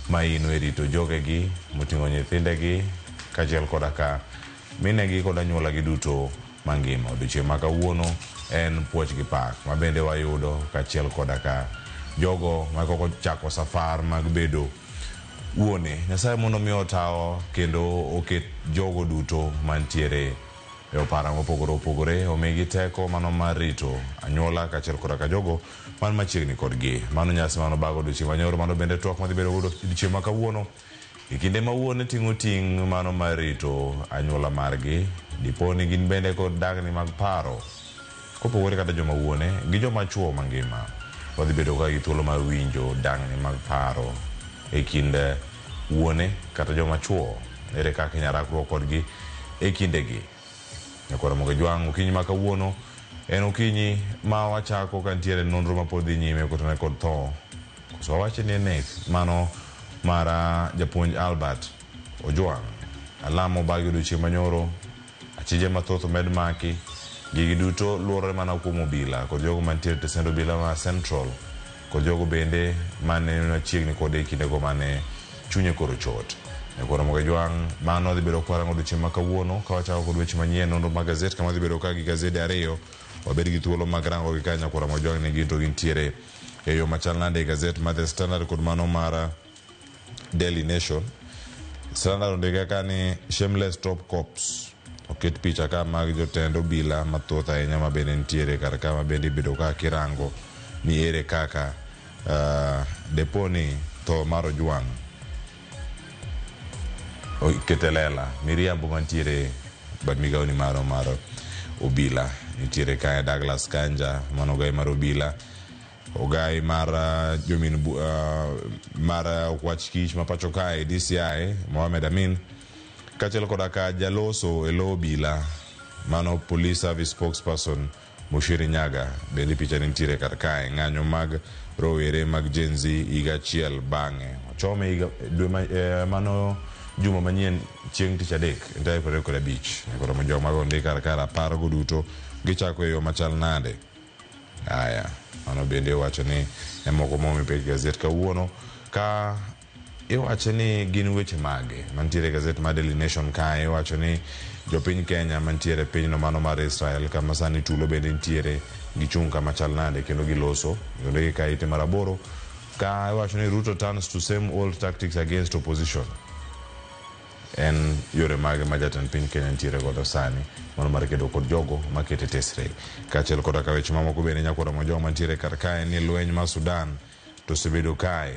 maino e rito jogegi moting'o nyithindegi kaachiel koda ka minegi kod anyuolagi duto mangima. Odiochieng' ma kawuono en puoch gi pak ma bende wayudo kaachiel koda ka jogo ma koko chako safar mag bedo wuone. Nyasaye mondo mi otawa kendo oket jogo duto mantiere e opara mopogore opogore omigi teko mano mar rito anyuola kaachiel koda ka jogo man machiegni kodgi. Mano nyasi mano bago odiochieng' manyoro, mano bende twak madhi bedo godo odiochieng' ma kawuono. E kinde ma wuone ting'o ting' mano mar rito anyuola margi, dipo ni gin bende kod dagni mag paro. Kopogore kata joma wuone gi joma chuo mangima, wadhi bedo ka gi thuolo mar winjo dangni mag paro e kind wuone kata joma chuo. Ere kaka inyalo rakruok kodgi e kindegi? Nyakwar Ramogi Jwang', okinyi ma kawuono en okinyi ma wachako ka nitiere nonro ma pod dhi nyime kotenore kod tho. Koso wawachi ni nek mano mar japuonj Albert Ojwang'. Alamo bagi odiochieng' manyoro, achije mathoth omed maki. Gigi duto luorore mana kuom obila kod jogo mantiere e tesend obila ma Central kod jogo bende mane machiegni kode e kindego mane chunye koro chot. Nyakwar Ramogi Jwang', mano dhi bedo kwarango odiochieng' ma kawuono ka wachako kod weche manyien nonro mag gazet kama dhi bedo ka gi gazede ariyo wabed gi thuolo mag rango gi ka Nyakwar Ramogi Jwang' ni gin to gintiere e yo machal nade e gazet mar The Standard kod mano mar Daily Nation. Standard ondike ka ni shameless top cops. Oket picha ka mag jotend obila mathoth ahinya ma bende nitiere kar ka ma bende ibedo ka kirango ni ere kaka depo ni tho mar Ojwang' okete lela miriambo mantiere bad migawo ni maro mar obila nitiere kae Douglas Kanja mano ogai mar obila ogai mar jomin mar okwach kich ma pacho kae DCI Mohamed Amin kaachiel koda ka jaloso e lo obila mano police service spokesperson Mushiri Nyaga bende picha nitiere kar kae. Ng'anyo mag rowere mag Gen Z higa achiel bang'e ochome higa dwe ma, mano juma manyien chieng' tich adek en tarik 25. Nyakoro jok mago ondik kar ka rapar go duto gichako e yo machal nade. Aya, mano bende iwacho ni e moko momi pek gazet kawuono ka iwacho ni gin weche mage mantiere e gazet mar Daily Nation kae iwacho ni jopiny Kenya mantiere e pinyno mano mar Israel kama sani tulo bende nitiere gichung' kama chal nade kendo giloso ondiki ka ite mar aboro ka iwacho ni Ruto turns to same old tactics against opposition. En yore mage ma jatend piny Kenya nitiere godo sani mano mar kedo kod jogo makete tesre. Kaachiel koda ka weche mamoko bende nyakwara Mojong mantiere kar kae ni lweny mar Sudan to osebedo kae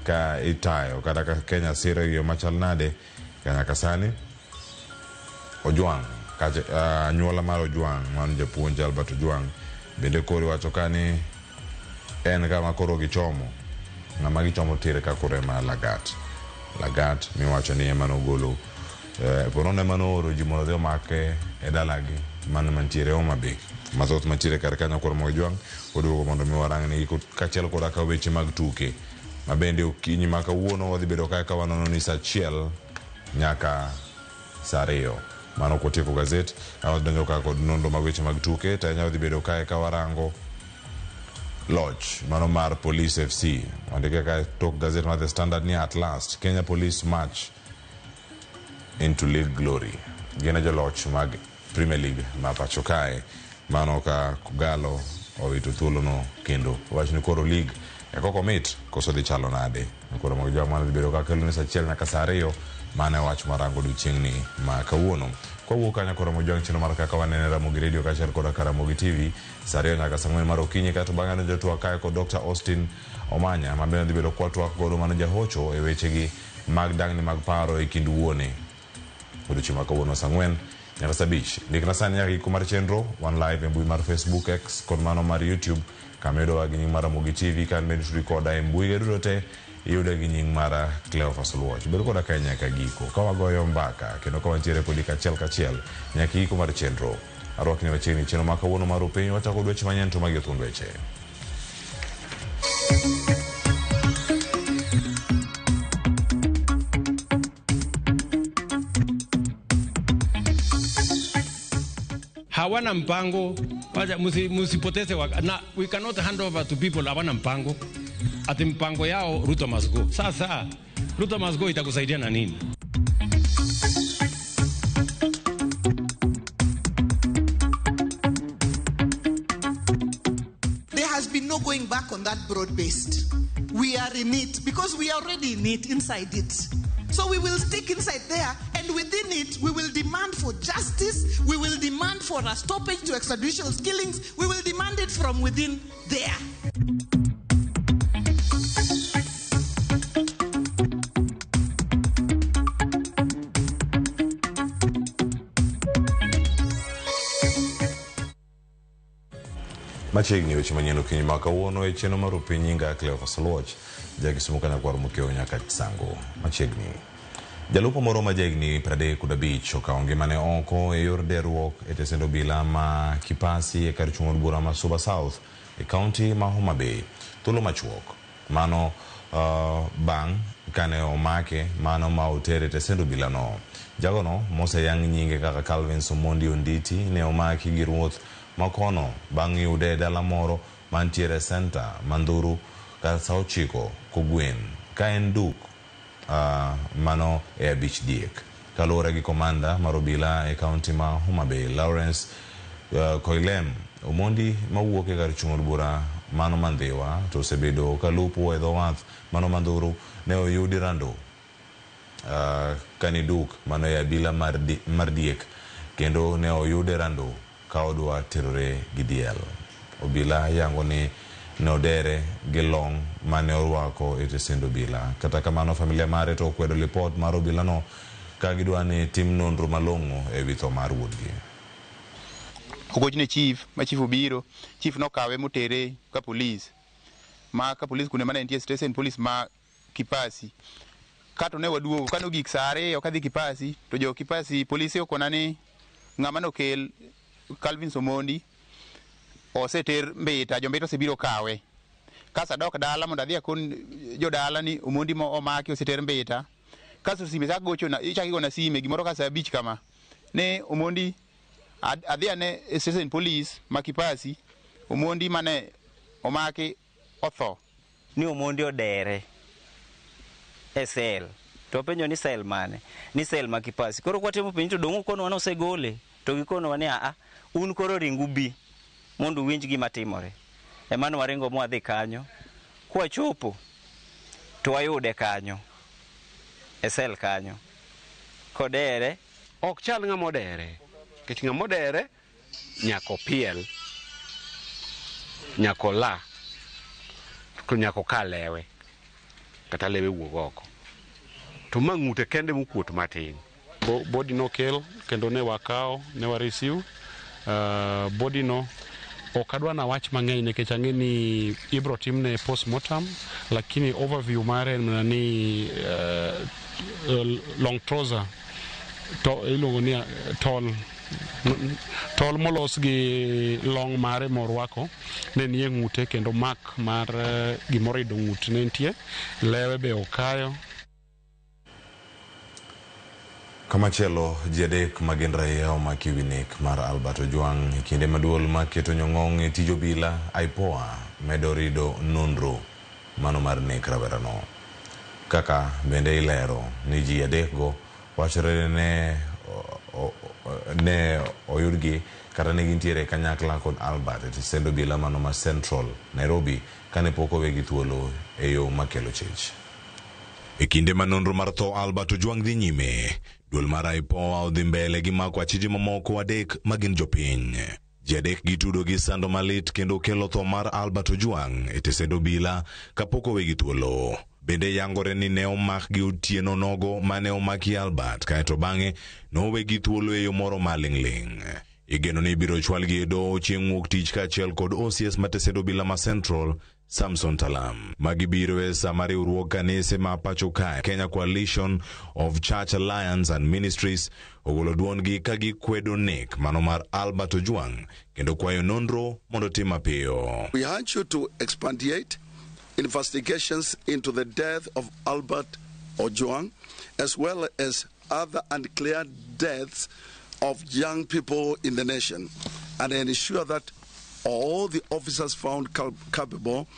ka itayo kata ka Kenya siro e yo machal nade ka nyaka sani Ojwang' anyuola mar Ojwang' mano japuonj Albert Ojwang' bende koro iwacho ka ni en kama koro gichomo ng'ama gichomo tir ka koro ema Lagat. Lagat miwacho ni ema nogolo ponono ema nooro ji mondo odhi omake e dalagi mano mantiere Homa Bay. Mathoth mantiere kar kanyo koro Mojwang' oduogo mondo mi warang negi kaachiel koda ka weche mag tuke ma bende okinyi ma kawuono wadhi bedo kae ka wanono ni saa achiel nyaka saa ariyo. Mano kwatieko gazet, wadhi donjo ka kod nonro mag weche mag tuke to ahinya wadhi bedo kae ka warango loch mano mar Police FC. Ondike ka tok gazet mar The Standard ni at last Kenya Police march into league glory. Gin e joloch mag Premier League ma pacho kae. Mano ka Kogalo owito thuolono kendo. Wach ni koro league e koko mit koso dhi chalo nade. Koro mag jwa mano dhi bedo ka kelo ni saa achiel nyaka saa ariyo. Mano e wach marango odiochieng'ni ma kawuono. Kwawuok kanyo koro Mojwang' chenro mar kaka wanene Ramogi Radio kaachiel koda ka Ramogi TV saa ariyo nyaka saa ang'wen mar okinyi kaeto bang'e donjo twak kae kod Dr. Austin Omanya ma bende dhi bedo kwa twak godo mano jahocho e wechegi mag dangni mag paro e kind wuone. Odiochieng' ma kawuono saa ang'wen nyaka saa abich. Ndikna sani nyaka giko mar chenro. Wan live e mbui mar Facebook, X kod mano mar YouTube kama iyudowa gi nying mar Ramogi TV ka bende tudri koda e mbui ge duto te iyude gi nying mar Cleophas Oluoch. Bed koda kae nyaka giko ka wagoyo mbaka kendo ka wantiere kodi kachiel kachiel nyaka giko mar chenro. Arwakni machiegni chenro ma kawuono mar Upiny wachako kod weche manyien to magi e thuond weche. Hawana mpango. Wacha musipoteze na we cannot hand over to people hawana mpango. Ati mpango yao Ruto must go. Sasa Ruto must go itakusaidia na nini? There has been no going back on that broad-based. We are in it because we are already in it, inside it. So we will stick inside there, and within it, we will demand for justice, we will demand for a stoppage to extrajudicial killings, we will demand it from within there. Machiegni weche manyien okinyi ma kawuono e chenro mar Opiny nyinga Cleophas Oluoch, ja Kisumu Kanyakwar Mokiewo nyaka Chisango. Machiegni. Jalupo moro ma jahigni 35 okawo ngimane oko e yor deruok e tesend obila ma Kipasi e kar chung' od bura ma Suba South e kaunti ma Homa Bay. Thuolo machuok mano bang' kane omake mano ma otere e tesend obila no. Jagono moseyang nyinge kaka Calvin Omondi Onditi ne omaki gi ruoth makono bang' yude e dala moro mantiere senta Mandhuru kar sa 9 kogwen ka en duk mano e 5 diek. Kaluwore gi komanda mar obila e kaunti ma Homa Bay Lawrence Koilem, Omondi mawuok e kar chung' od bura mano Mandhiwa to osebedo kalupo e dho wath mano Mandhuru ne oyudi rando kaniduk mano e abila mar diek kendo ne oyude rando ka odwa terore gi diel. Obila yango ni ne odere gi long mane orwako e tesend obila. Kata kamano familia mare to okwedo lipot mar obila no ka gidwa ni tim nonro malong'o e wi tho mar wuodgi. Ogochne chief, ma chief obiro, chief nokawe motere ka police. Ma ka police kune mane nitie station police ma Kipasi. Kato ne waduogo, kano gik saa 2 kadhi Kipasi, to jo Kipasi polisi okona ni ng'ama nokel Calvin Omondi oseter Mbita, jo Mbita osebiro kawe. Kaso adok dala mondo adhi akon jodala ni Omondi mo omaki oseter Mbita. Kaso sime chak gochona, ichak igona sime gimoro ka saa 5 kama. Ne Omondi adhi ane station police ma Kipasi, Omondi mane omaki otho. Ni Omondi odere e sel. To penjo ni sel mane? Ni sel ma Kipasi. Koro kwatemo penjo to dong' ukonowa ni osegole. To gikonowa ni aa, un koro ringu bi mondo uwinj gima timore. Ema waringo mwadhi kanyo. Kwachopo to wayude kanyo e sel kanyo kodere. Ok chal ng'ama odere, nikech ng'ama odere nyaka opiel, nyaka ola, to nyaka oka lewe, kata lewe wuog oko. To ma ng'ute kende mokuot matin. Body nokel kendo ne wakawo, ne wa receive. Body no ok adwa na wach mang'eny nikech ang'e ni ibro timne postmortem, lakini overview mare en mana ni long trouser to iluongo ni tol tol molos gi long mare morwako ne nie ng'ute kendo mak mar gimoro ido ng'ut ne nitie, lewe be okayo. Kamachielo, ji 3 magin raia omaki wi nek mar Albert Ojwang' e kinde ma duol maketo nyong'ong' e tij obila IPOA medo rido nonro mano mar nek rawerano. Kaka bende ilero ni ji 3 go wachore ne oyudgi kata ne gintiere kanyakla kod Albert e tesend obila mano ma Central Nairobi kane pok owegi thuolo e yo makelo chich. E kinde ma nonro mar tho Albert Ojwang' dhi nyime, duol mar IPOA odhi mbele gi mako achije mamoko 3 magin jopiny. Ji 3 gitudo gi sando malit kendo kelo tho mar Albert Ojwang' e tesend obila kapok owegi thuolo. Bende yangore ni ne omakgi otieno nogo mane omaki Albert kaeto bang'e nowegi thuolo e yo moro maling'ling'. Igeno ni ibiro chwalgi e doho chieng' wuok tich kaachiel kod OCS ma tesend obila ma Central Samson Talam. Magi biro e sama riwruog kanise ma pacho kae Kenya Coalition of Church Alliance and Ministries ogolo duondgi ka gikwedo nek mano mar Albert Ojwang' kendo kwayo nonro mondo tim mapiyo. We urge you to expandate investigations into the death of Albert Ojwang as well as other unclear deaths of young people in the nation and ensure that all the officers found culpable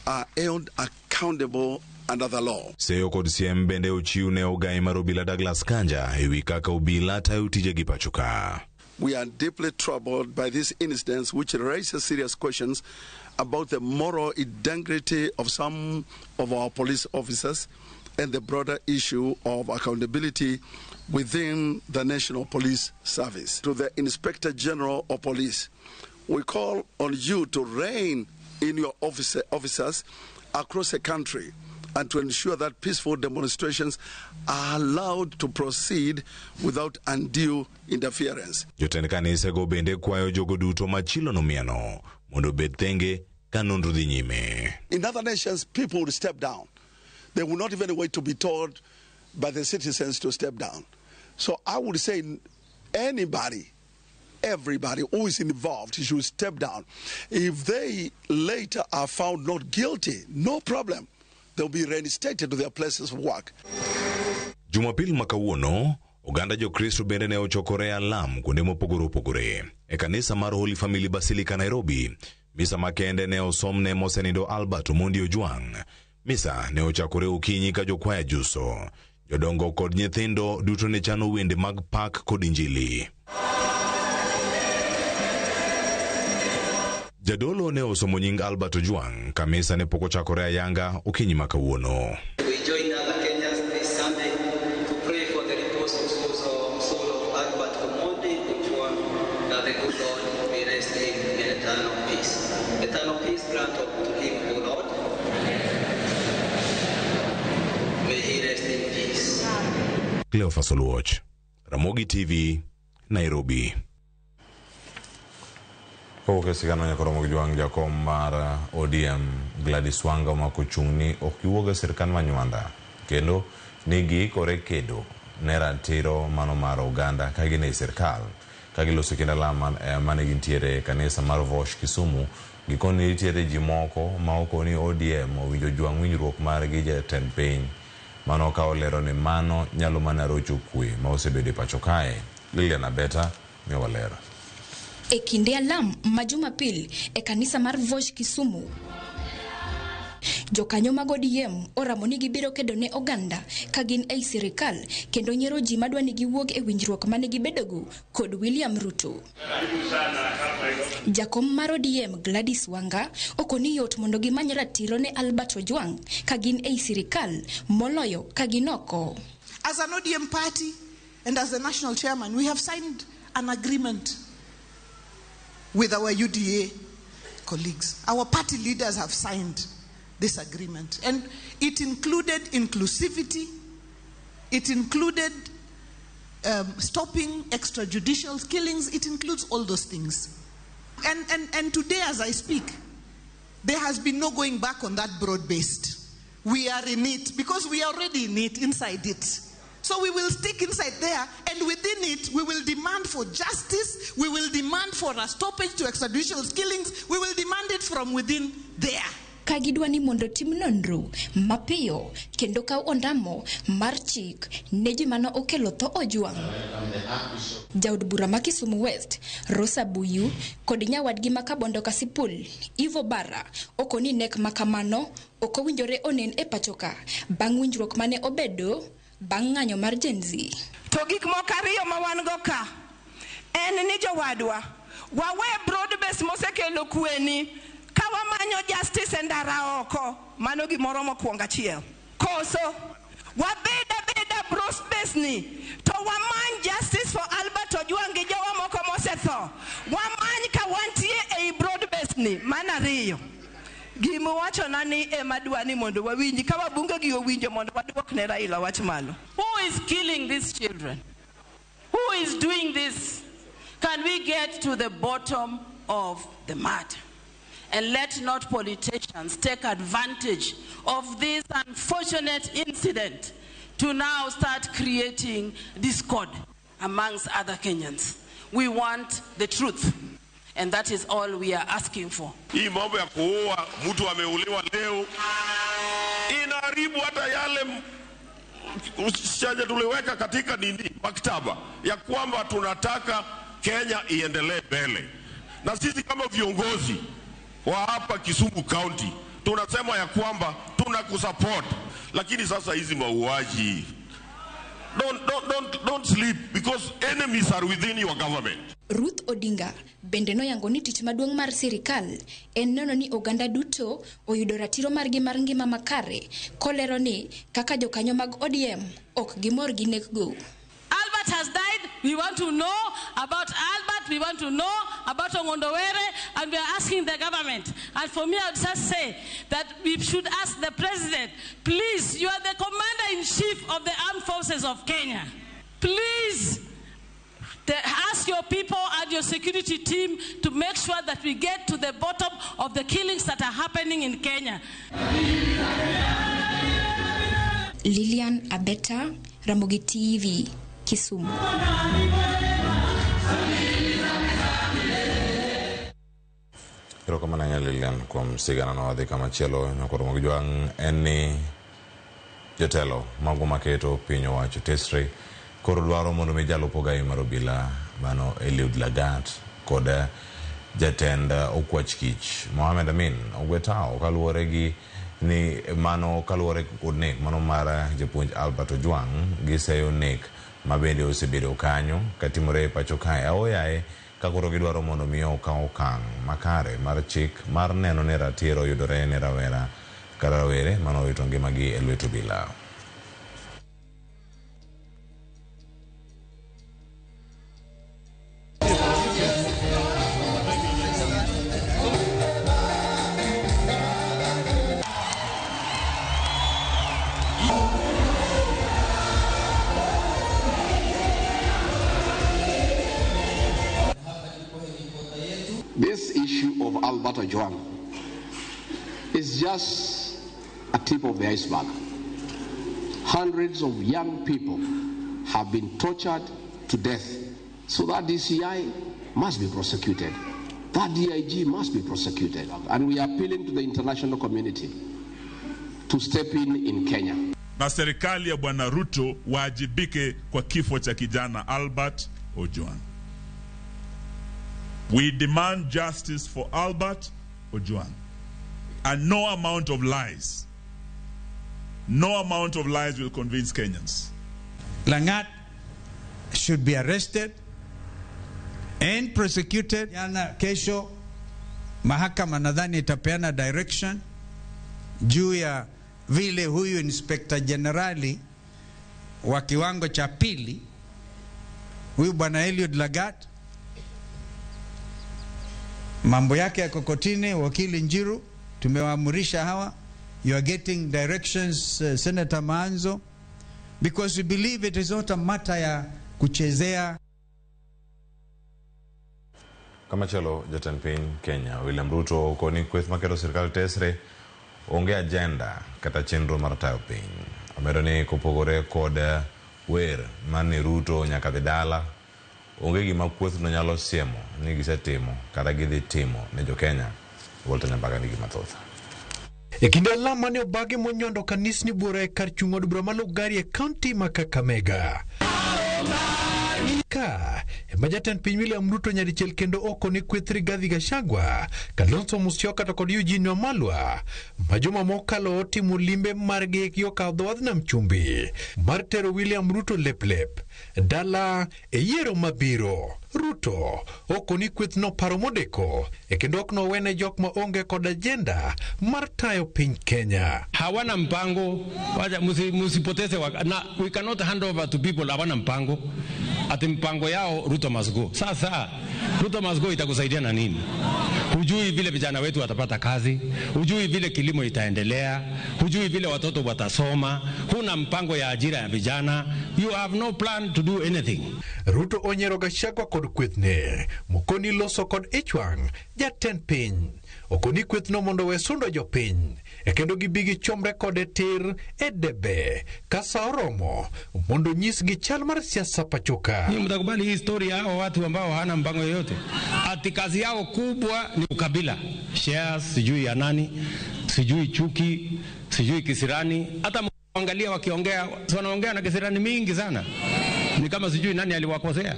are held accountable under the law. Seyo kod siem bende ochiw ne ogai mar obila Douglas Kanja ewi kaka obila tayo tijegi pacho ka. We are deeply troubled by this incident, which raises serious questions about the moral integrity of some of our police officers and the broader issue of accountability within the National Police Service. To the Inspector General of Police, we call on you to rein in your officers across the country and to ensure that peaceful demonstrations are allowed to proceed without undue interference. Jotend kanisego bende kwayo jogo duto ma chilo nomiano mondo obed thenge ka nonro dhi nyime. In other nations, people would step down. They will not even wait to be told by the citizens to step down. So I would say anybody, everybody who is involved should step down. If they later are found not guilty, no problem. They'll be reinstated to their places of work. Jumapil ma kawuono, oganda Jokristo bende ne ochokore e alam kuonde mopogore opogore. E kanisa mar Holy Family Basilica Nairobi, misa makende ne osom ne mosenindo Albert Omondi Ojwang'. Misa ne ochakore okinyi ka jokwaya juso. Jodongo kod nyithindo duto ne chano wende mag pak kod injili. Jadolo ne osomo nying Albert Ojwang' ka misa ne pok ochakore ayanga okinyi ma kawuono. We join other Kenyans this Sunday to pray for the repose of soul of Albert Omondi Ojwang, that the good Lord may rest him in eternal peace. Eternal peace grant unto him, O Lord. May he rest in peace. Cleophas Oluoch, Ramogi TV, Nairobi. Kowuok e sigana nyaka Ramogi Jwang', jakom mar ODM Gladys Wanga omako chung' ni ok giwuog e sirkand ma Nywanda kendo ni giikore kedo ne ratiro mano mar oganda ka gin ei sirkal. Ka giloso kind alam mane gintiere e kanisa mar Vosh Kisumu, gikoni nitiere ji moko ma oko ni ODM owinjo jwang' winjruok margi jatend piny. Mano ka olero ni mano nyalo mana rocho kwe ma osebedo e pacho kae. Lilian Abeta miyowa ler. E kinde alam ma Jumapil e kanisa mar Vosh Kisumu, jokanyo mag ODM oramo ni gibiro kedo ne oganda ka gin ei sirikal kendo nyiero ji madwa ni giwuog e winjruok mane gibedogo kod William Ruto. Jakom mar ODM Gladys Wanga okoni yot mondo gimany ratiro ne Albert Ojwang' ka gin ei sirikal moloyo ka gin oko. As an ODM party and as the national chairman, we have signed an agreement with our UDA colleagues. Our party leaders have signed this agreement. And it included inclusivity. It included stopping extrajudicial killings. It includes all those things. And today, as I speak, there has been no going back on that broad-based. We are in it because we are already in it, inside it. So we will stick inside there, and within it, we will demand for justice, we will demand for a stoppage to extrajudicial killings, we will demand it from within there. Ka gidwa ni mondo tim nonro mapiyo kendo kaw ondamo mar chik ne ji mane okelo tho Ojwang'. Jaod bura ma Kisumu West, Rosa Buyu, kod nyawadgi ma Kabondo Kasipul, Ivo Bara, okoni nek makamano ok owinjore onen e pacho ka bang' winjruok mane obedo bang' ng'anyo mar Gen Z. To gik moko ariyo ma wan go ka en ni jowadwa wawe broad base mosekelo kweni ka wamanyo justice e ndara oko, mano gimoro mokwongo achiel. Koso wabed abeda broad base ni to wamany justice for Albert Ojwang' gi jowa moko mosetho, wamany ka wantie ei broad base ni. Mano ariyo. Gima wachona ni ema dwa ni mondo wawinji ka wabunge gi owinjo mondo waduok ne Raila wach malo. Who is killing these children? Who is doing this? Can we get to the bottom of the matter? And let not politicians take advantage of this unfortunate incident to now start creating discord amongst other Kenyans. We want the truth. And that is all we are asking for. Hii mambo ya kuua mtu ameuliwa leo inaharibu hata yale shaja tuliweka katika nini maktaba ya kwamba tunataka Kenya iendelee mbele. Na sisi kama viongozi wa hapa Kisumu County Tunasema ya kwamba tunakusupport, lakini sasa hizi mauaji, don't sleep because enemies are within your government. Ruth Odinga bende noyango ni tich maduong' mar sirikal en neno ni oganda duto oyudo ratiro margi mar ngima makare, kolero ni kaka jokanyo mag ODM ok gimor gi nekgo. Albert has died. We want to know about Albert. We want to know about Ong'ondo Were, and we are asking the government. And for me, I would just say that we should ask the president, please, you are the commander-in-chief of the armed forces of Kenya. Please, ask your people and your security team to make sure that we get to the bottom of the killings that are happening in Kenya. Lilian Abeta, Ramogi TV, Kisumu. Erokamano ahinya Lilian kuom sigana no. Wadhi kamachielo nyakoro mag jwang' en ni jotelo mago maketo piny owacho tesre koro dwaro mondo mi jalup ogai mar obila mano Eliud Lagat kod jatend okwach kich Mohamed Amin ogwe tao kaluwore gi ni mano kaluwore kod nek mano mar japuonj Albert Ojwang' giseyo nek mabende osebedo kanyo katimore e pacho kae aoyaye ka koro gidwaro mondo mi okaw okang' makare mar chik mar neno ni ratiro yudore ne rawera ka rawere mano owito ngimagi e lwet obila. This issue of Albert Ojwang is just a tip of the iceberg. Hundreds of young people have been tortured to death. So that DCI must be prosecuted. That DIG must be prosecuted. And we are appealing to the international community to step in Kenya. Na serikali ya Bwana Ruto waajibike kwa kifo cha kijana Albert Ojwang. We demand justice for Albert Ojwang. And no amount of lies, no amount of lies will convince Kenyans. Langat should be arrested and prosecuted. Jana kesho mahakama nadhani itapeana direction juu ya vile huyu Inspector Generali wa kiwango cha pili huyu Bwana Eliud Lagat mambo yake ya kokotini. Wakili Njiru tumewaamurisha hawa, you are getting directions, Senator Maanzo, because we believe it is not a matter ya kuchezea. Kamachielo jatend piny Kenya William Ruto okoni kweth maketo sirikal tesre onge agenda kata chenro mar tayo piny. Omedo ni kopogore kod wer mar ni Ruto nyaka dhi dala, onge gima kwethno nyalo siemo ni gisetimo kata gidhi timo ne jo Kenya. Walter Nyambaga nigi mathoth. E kinde alam mane obagi monyondo kanisni buora e kar chung' od bura ma Lugari e kaunti ma Kakamega. Ka ema jatend piny William Ruto nyadichiel kendo okoni kweth Rigathi Gachagua, Kalonzo Musyoka to kod Eugene Wamalwa ma juma mokalo otimo limbe margi yo kadho wadh nam chumbi mar tero William Ruto leplep dala e yiero mabiro. Ruto okoni kweth no paro modeko e kendo ok nowene jok ma onge kod agenda mar tayo piny Kenya. Hawana mpango, wacha musipoteze na we cannot hand over to people hawana mpango. Ati mpango yao Ruto must go. Sasa Ruto must go itakusaidia na nini? Hujui vile vijana wetu watapata kazi, hujui vile kilimo itaendelea, hujui vile watoto watasoma, huna mpango ya ajira ya vijana. You have no plan to do anything. Ruto onyiero Gachagua kod kwethne mokoni loso kod ichwang' jatend piny. Okoni kwethno mondo we sundo jopiny e kendo gibi gichomre kode tir e debe ka sa oromo mondo nyisgi chal mar siasa pachoka. Ni mtakubali hii story hao watu ambao hawana mpango yoyote? Ati kazi yao kubwa ni ukabila, shares, sijui ya nani, sijui chuki, sijui kisirani. Hata mwangalia wakiongea, wanaongea na kisirani mingi sana, ni kama sijui nani aliwakosea.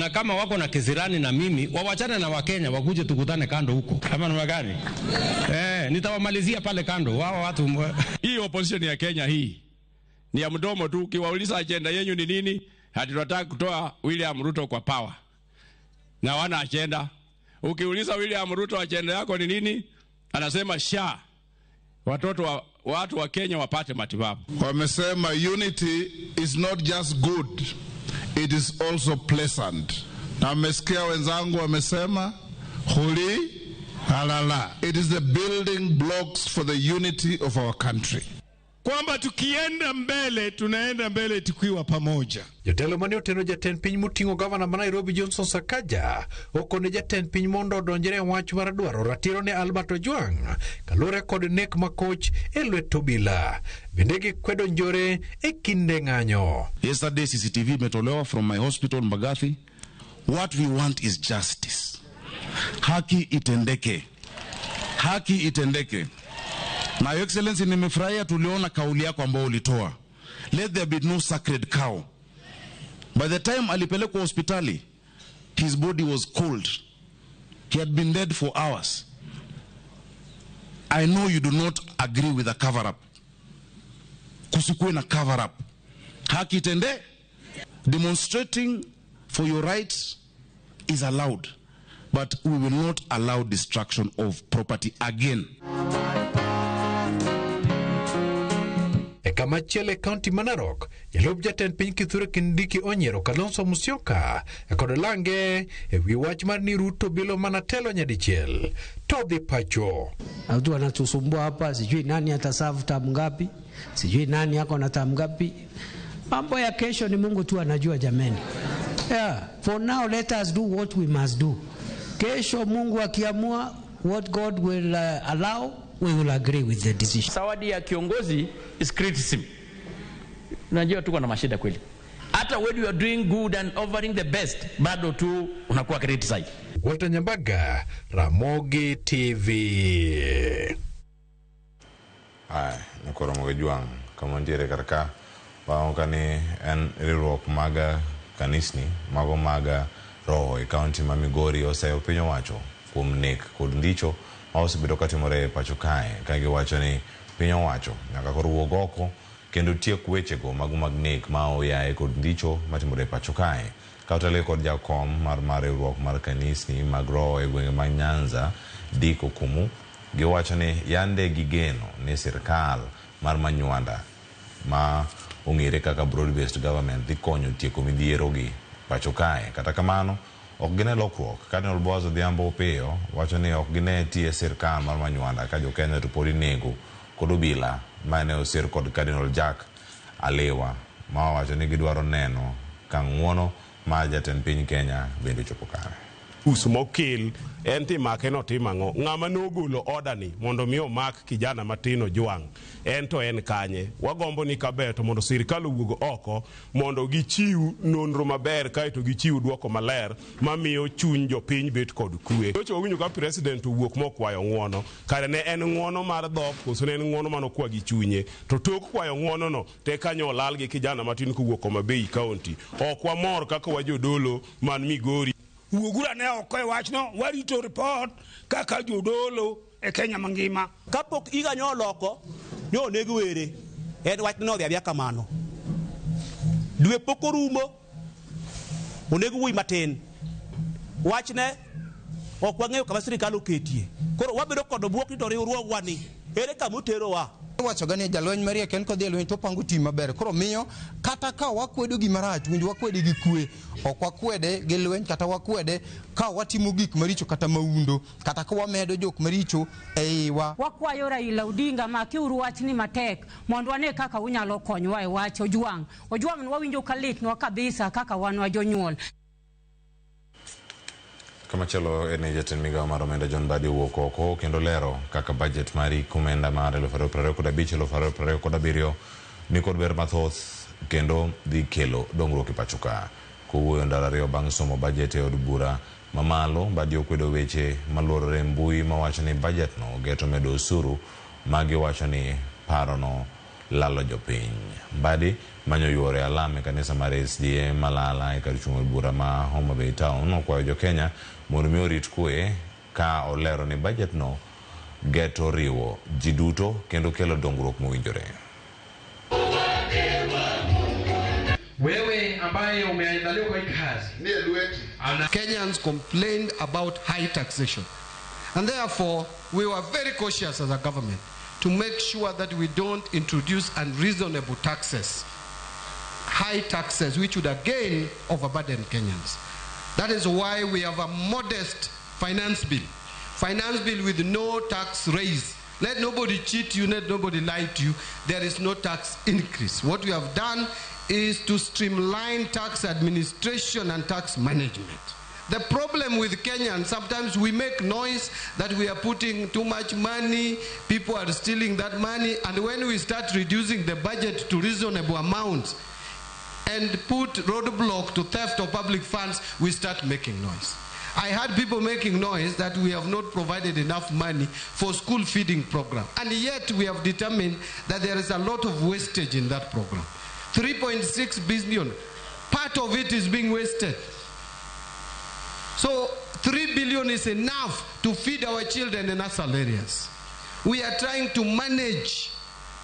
Na kama wako na kisirani na mimi, wawachane na Wakenya wakuje tukutane kando huko. Kama ni magari. Nitawamalizia pale kando. Wao watu Hii opposition ya Kenya hii ni ya mdomo tu. Ukiwauliza agenda yenyu ni nini, hati tunataka kutoa William Ruto kwa power. Na wana agenda. Ukiuliza William Ruto agenda yako ni nini, anasema SHA. Watoto wa, watu wa Kenya wapate matibabu. Wamesema unity is not just good, it is also pleasant. Na mmesikia wenzangu wamesema huli halala. It is the building blocks for the unity of our country. Kwamba tukienda mbele tunaenda mbele tukiwa pamoja. Jotelo mane oteno jatend piny moting'o gavana ma Nairobi Johnson Sakaja okone jatend piny mondo odonjre e wach mar dwaro ratiro ne Albert Ojwang kaluwore kod nek makoch e lwet obila. Bende gikwedo njore e kinde ng'anyo. Yesterday CCTV imetolewa from my hospital Mbagathi. What we want is justice. Haki itendeke. Haki itendeke. Na Your Excellency, nimefurahia tuliona kauli yako ambayo ulitoa. Let there be no sacred cow. By the time alipelekwa hospitali, his body was cold. He had been dead for hours. I know you do not agree with the cover-up. Kusikuwe na cover-up. Haki itende. Demonstrating for your rights is allowed, but we will not allow destruction of property again. E kamachielo e kaunti ma Narok, jalup jatend piny Kithure Kindiki onyiero Kalonzo Musyoka kod lange e wi wach mar ni Ruto bilo mana telo nyadichiel to dhi pacho. Watu wanatusumbua hapa, sijui nani atasafu tamu ngapi, sijui nani ako na tamu ngapi. Mambo ya kesho ni Mungu tu anajua jameni. Yeah, for now let us do what we must do. Kesho Mungu akiamua, what God will allow, we will agree with the decision. Zawadi ya kiongozi is criticism. Unajua tuko na mashida kweli. Hata when you are doing good and offering the best, bado tu unakuwa criticized. Walter Nyambaga, Ramogi TV. Aya, nyakoro Ojwang kama ntiere kar ka wango ka ni en riwruok mag kanisni mago mag roho e kaunti ma Migori oseyo piny owacho kuom nek kod ndicho ma osebedo katimore e pacho kae, ka giwacho ni piny owacho nyaka koro wuog oko kendo tiek wechego mago mag nek ma oyaye kod ndicho matimore e pacho kae. Ka otelo kod jakom mar riwruok mar kanisni mag roho e gwenge mag Nyanza, Dick Okumu, giwacho ni yande gigeno ni sirkal mar Manywanda ma ong'ere kaka broad based government dhi konyo tieko midhiero gi pacho kae. Kata kamano ok gine lokruok. Cardinal Boaz Odhiambo Opiyo wacho ni ok gine tie sirkal mar Manywanda ka jo-Kenya to pod inego kod obila mane osir kod Cardinal Jack Alewa, ma owacho ni gidwaro neno ka ng'uono mar jatend piny Kenya bende chopo kare. Us mokel en timake notim ang'o? Ng'ama nogolo order ni mondo mi omak kijana matin Ojwang, en to en kanye? Wagombo ni kaber to mondo sirikal owuog oko mondo gichiw nonro maber kaeto gichiw duoko maler mamiyo chuny jopiny bet kod kwe. Nyocha wawinjo ka president owuok mokwayo ng'uono, kare ne en ng'uono mar dhok koso ne en ng'uono manokwa gi chunye? To tok kwayo ng'uono no te kanyo olal gi kijana matin kowuok Homa Bay County. Ok wamor kaka wajodolo man Migori. Wuoguru ane oko e wachno, warito report kaka jodolo e Kenya mangima. Kapok higa nyo oloko, nyo oneg were, en wach nodhi adhiya kamano. Dwe pok orumo, oneg wuoyi matin. Wachne ok wang'eyo kama sirikal oketie. Koro wabedo kod bwok ni to riwruogwa ni ere kama oterowa. Iwachoga ni jalweny mariek en kodhi e lweny to opango tim maber. Koro miyo kata ka wakwedo gima rach, winj wakwede gi kwe, ok wakwede gi lweny kata wakwede ka watimo gik maricho kata maundo, kata ka wamedo jok maricho e iwa. Wakwayo Raila Odinga makiuru wachni matek mondo wane kaka unyalo konywa e wach Ojwang. Ojwang wawinjo ka litnwa kabisa kaka wan wa jonyuol. Kamachielo en ni jatend migawo mar omenda John Mbadi owuok oko kendo lero kaka budget mar hik omenda mar 2025 2027 ni kod ber mathoth kendo dhi kelo dongruok e pacho ka. Kowuoyo ndalo ariyo bang' somo budget e od bura mamalo, Mbadi okwedo weche maluorore e mbui mawacho ni budget no geto medo osuru ma giwacho ni parono lalo jopiny. Mbadi manyo yuore alam e kanisa mar SDA Malala e kar chung' od bura ma Homa Bay Town okwayo jo Kenya mondo mi orit kwe ka olero ni bajet no geto riwo ji duto kendo kelo dongruok mowinjore. Wewe ambaye umeandaliwa kwa hii kazi. Kenyans complained about high taxation. And therefore, we were very cautious as a government to make sure that we don't introduce unreasonable taxes, high taxes, which would again overburden Kenyans. That is why we have a modest finance bill. Finance bill with no tax raise. Let nobody cheat you, let nobody lie to you. There is no tax increase. What we have done is to streamline tax administration and tax management. The problem with Kenyans, sometimes we make noise that we are putting too much money, people are stealing that money, and when we start reducing the budget to reasonable amounts and put roadblock to theft of public funds, we start making noise. I had people making noise that we have not provided enough money for school feeding program. And yet we have determined that there is a lot of wastage in that program. 3.6 billion, part of it is being wasted. So 3 billion is enough to feed our children in rural areas. We are trying to manage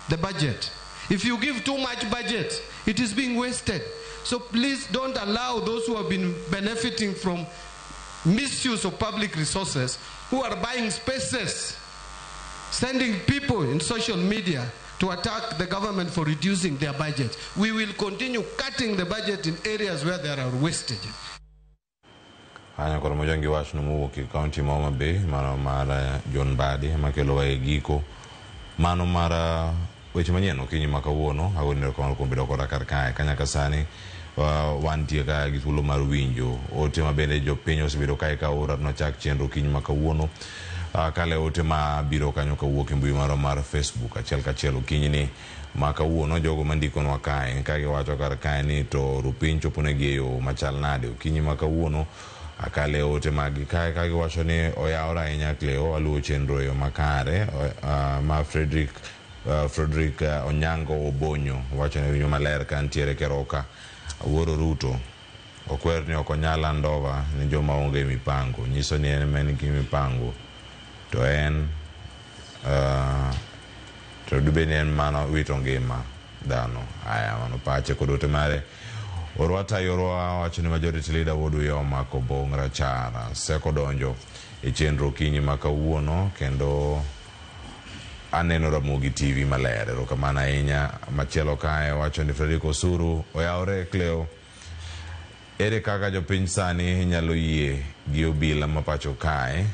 the budget. If you give too much budget, it is being wasted. So please don't allow those who have been benefiting from misuse of public resources, who are buying spaces, sending people in social media to attack the government for reducing their budget. We will continue cutting the budget in areas where there are wastages. Hanya koro mojangi wachno mowuok e kaunti ma Homa Bay, mano mar John Mbadi makelowa e giko mano mar weche manyien okinyi ma kawuono. Agoni erokamano kuom bedo koda kar kae ka nyaka sani wantie ka gi thuolo mar winjo ote ma bende jopiny osebedo kae ka ora nochak chenro okinyi ma kawuono. Kale ote ma biro kanyo kawuok e mbui marwa mar Facebook achiel kachiel okinyi ni ma kawuono jogo mandikonwa kae ka giwacho kar kae ni to rupiny choponegi e yo machal nade okinyi ma kawuono. Akale ote magi kae ka giwacho ni oyawore ahinya Cleo aluwo chenro e yo makare. Ma Frederick Onyango Obonyo wacho ni winjo maler ka ntiere Keroka. Wuoro Ruto okwer ni ok onyal handover ne joma onge mipango, nyiso ni en man gi mipango to en to dibed ni en mano wito ngima dhano. Aya, mano pache kod ote mare. Orwata Yorwa wacho ni majority leader Wuod Uyoma Kobong Rachara seko donjo e chenro okinyi ma kawuono kendo aneno Ramogi TV maler. Erokamano ahinya. Machielo kae wacho ni Frederick Osuru oyawore Cleo, ere kaka jopiny sani nyalo yie gi obila ma pacho kae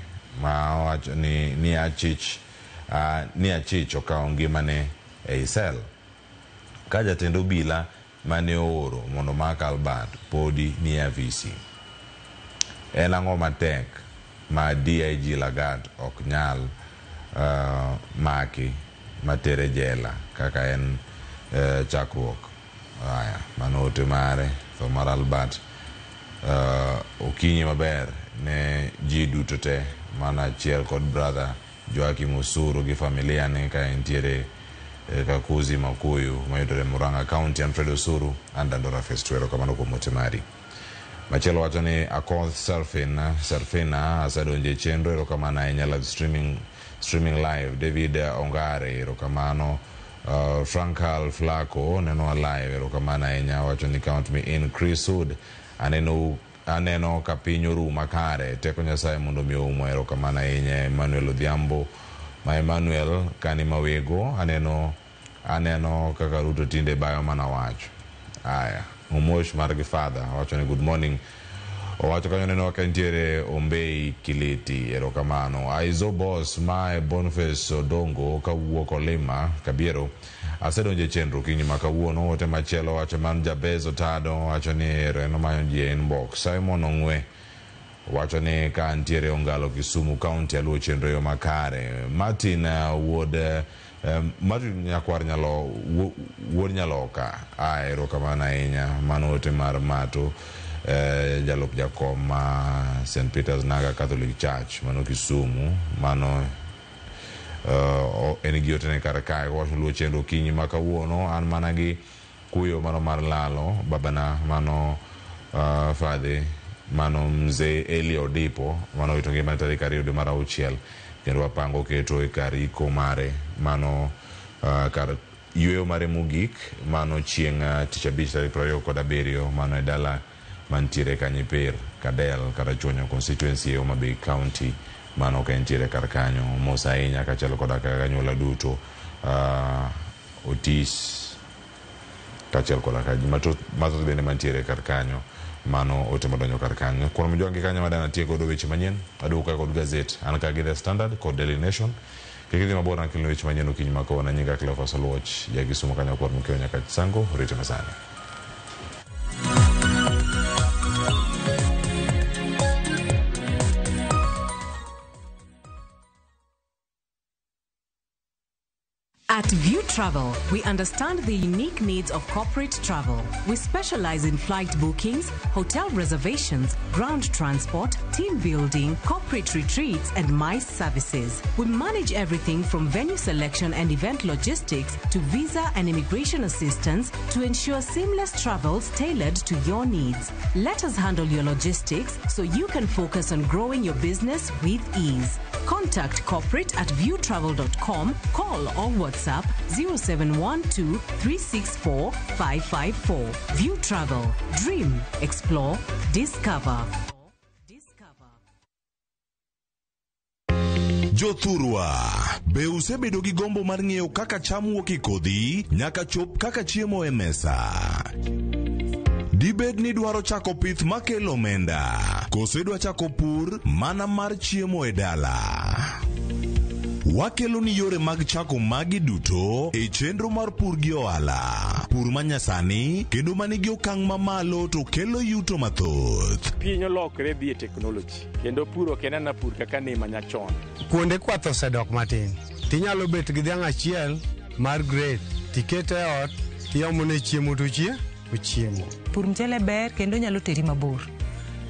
ma wacho ni achich okawo ngimane ei sel ka jatend obila mane ooro mondo mak Albert podi ni e afisi? En ang'o matek ma DIG Lagat ok nyal maki matere jela kaka en chakruok? Aya, mano ote mare tho mar Albert. Okinyi maber ne ji duto te mana achiel kod brother Joakim Osuru gi familia ne ka entiere Kakuzi Makuyu mayudore Murang'a County. Alfred Osuru and Dandora Phase 2. Erokamano kuom ote mari. Machielo wacho ni Akoth Serfina asedonjo e chenro. Erokamano ahinya. Live streaming live. David Ongare erokamano. Frankal Flaco neno live, erokamano ahinya. Wacho ni count me in. Chris Hood aneno ka piny orumo kare, teko Nyasaye mondo mi oumwa. Erokamano ahinya. Emmanuel Odhiambo ma Emmanuel kani mawego aneno kaka Ruto tinde bayo mana wach. Aya, Omosh mar gi father wacho ni good morning. Owacho kanyo neno ka nitiere Ombei Kiliti, erokamano. Aizo Boss ma Boniface Odongo kawuok Olima Kabiero asedonjo e chenro okinyi ma kawuono. Ote machielo wacho man Jabez Otado wacho ni ero en omanyo ji e inbox. Simon Ong'we wacho ni ka ntiere Ongalo Kisumu County aluwo chenro yo makare. Martin wuod Martin Nyakwar Nyalo wuod Nyaloka, erokamano ahinya. Mano ote mar Mato jalup jakom ma St. Peter's Naga Catholic Church mano Kisumu. Mano En gi otene kar kae kowacho luwo chenro okinyi ma kawuono an mana gi kuyo mano mar lalo babana mano fadhe mano mzee Eli Odipo mano owito ngimane tarik 2 dwe mar 6 kendo wapango keto e kar iko mare mano kar yueyo mare mogik mano chieng' tich abich tarik 27 mano e dala mantiere Kanyipir Kadel Karachuonyo constituency e Homa Bay County mano ka entiere kar kanyo. Mos ahinya kaachiel koda kaka anyuola duto, Otis kaachiel koda ka ji mathoth bende mantiere kar kanyo mano ote madonjo kar kanyo. Kuom jwangi kanyo madana tieko godo weche manyien aduogo ka kod gazet an ka gi The Standard kod Daily Nation. Kik idhi mabor an keloni weche manyien okinyi ma kawuono. Nyinga Cleophas Oluoch ja Kisumu kanyo kwar Mokeo nyaka Sango rite masani. At View Travel, we understand the unique needs of corporate travel. We specialize in flight bookings, hotel reservations, ground transport, team building, corporate retreats, and MICE services. We manage everything from venue selection and event logistics to visa and immigration assistance to ensure seamless travels tailored to your needs. Let us handle your logistics so you can focus on growing your business with ease. Contact corporate at viewtravel.com, call or WhatsApp 0712 364 554. View Travel. Dream, explore, discover. Jothurwa, be usebedo gi gombo mar ng'eyo kaka cham wuok e kodhi nyaka chop kaka chiemo e mesa? Dibed ni dwaro chako pith makelo omenda, koso idwa chako pur mana mar chiemo e dala? Wakelo ni yore mag chako magi duto e chenro mar pur gi ohala. Pur manyasani kendo manigi okang' mamalo to kelo yuto mathoth. Piny olokre dhi e teknoloji kendo pur ok en ana pur kaka ne manyachon. Kuonde kwath osedok matin. Tinyalo bet gi dhiang' achiel mar grade, tikete e ot, tiomone chiemo to ochiemo. Pur mchele ber kendo nyalo teri mabor.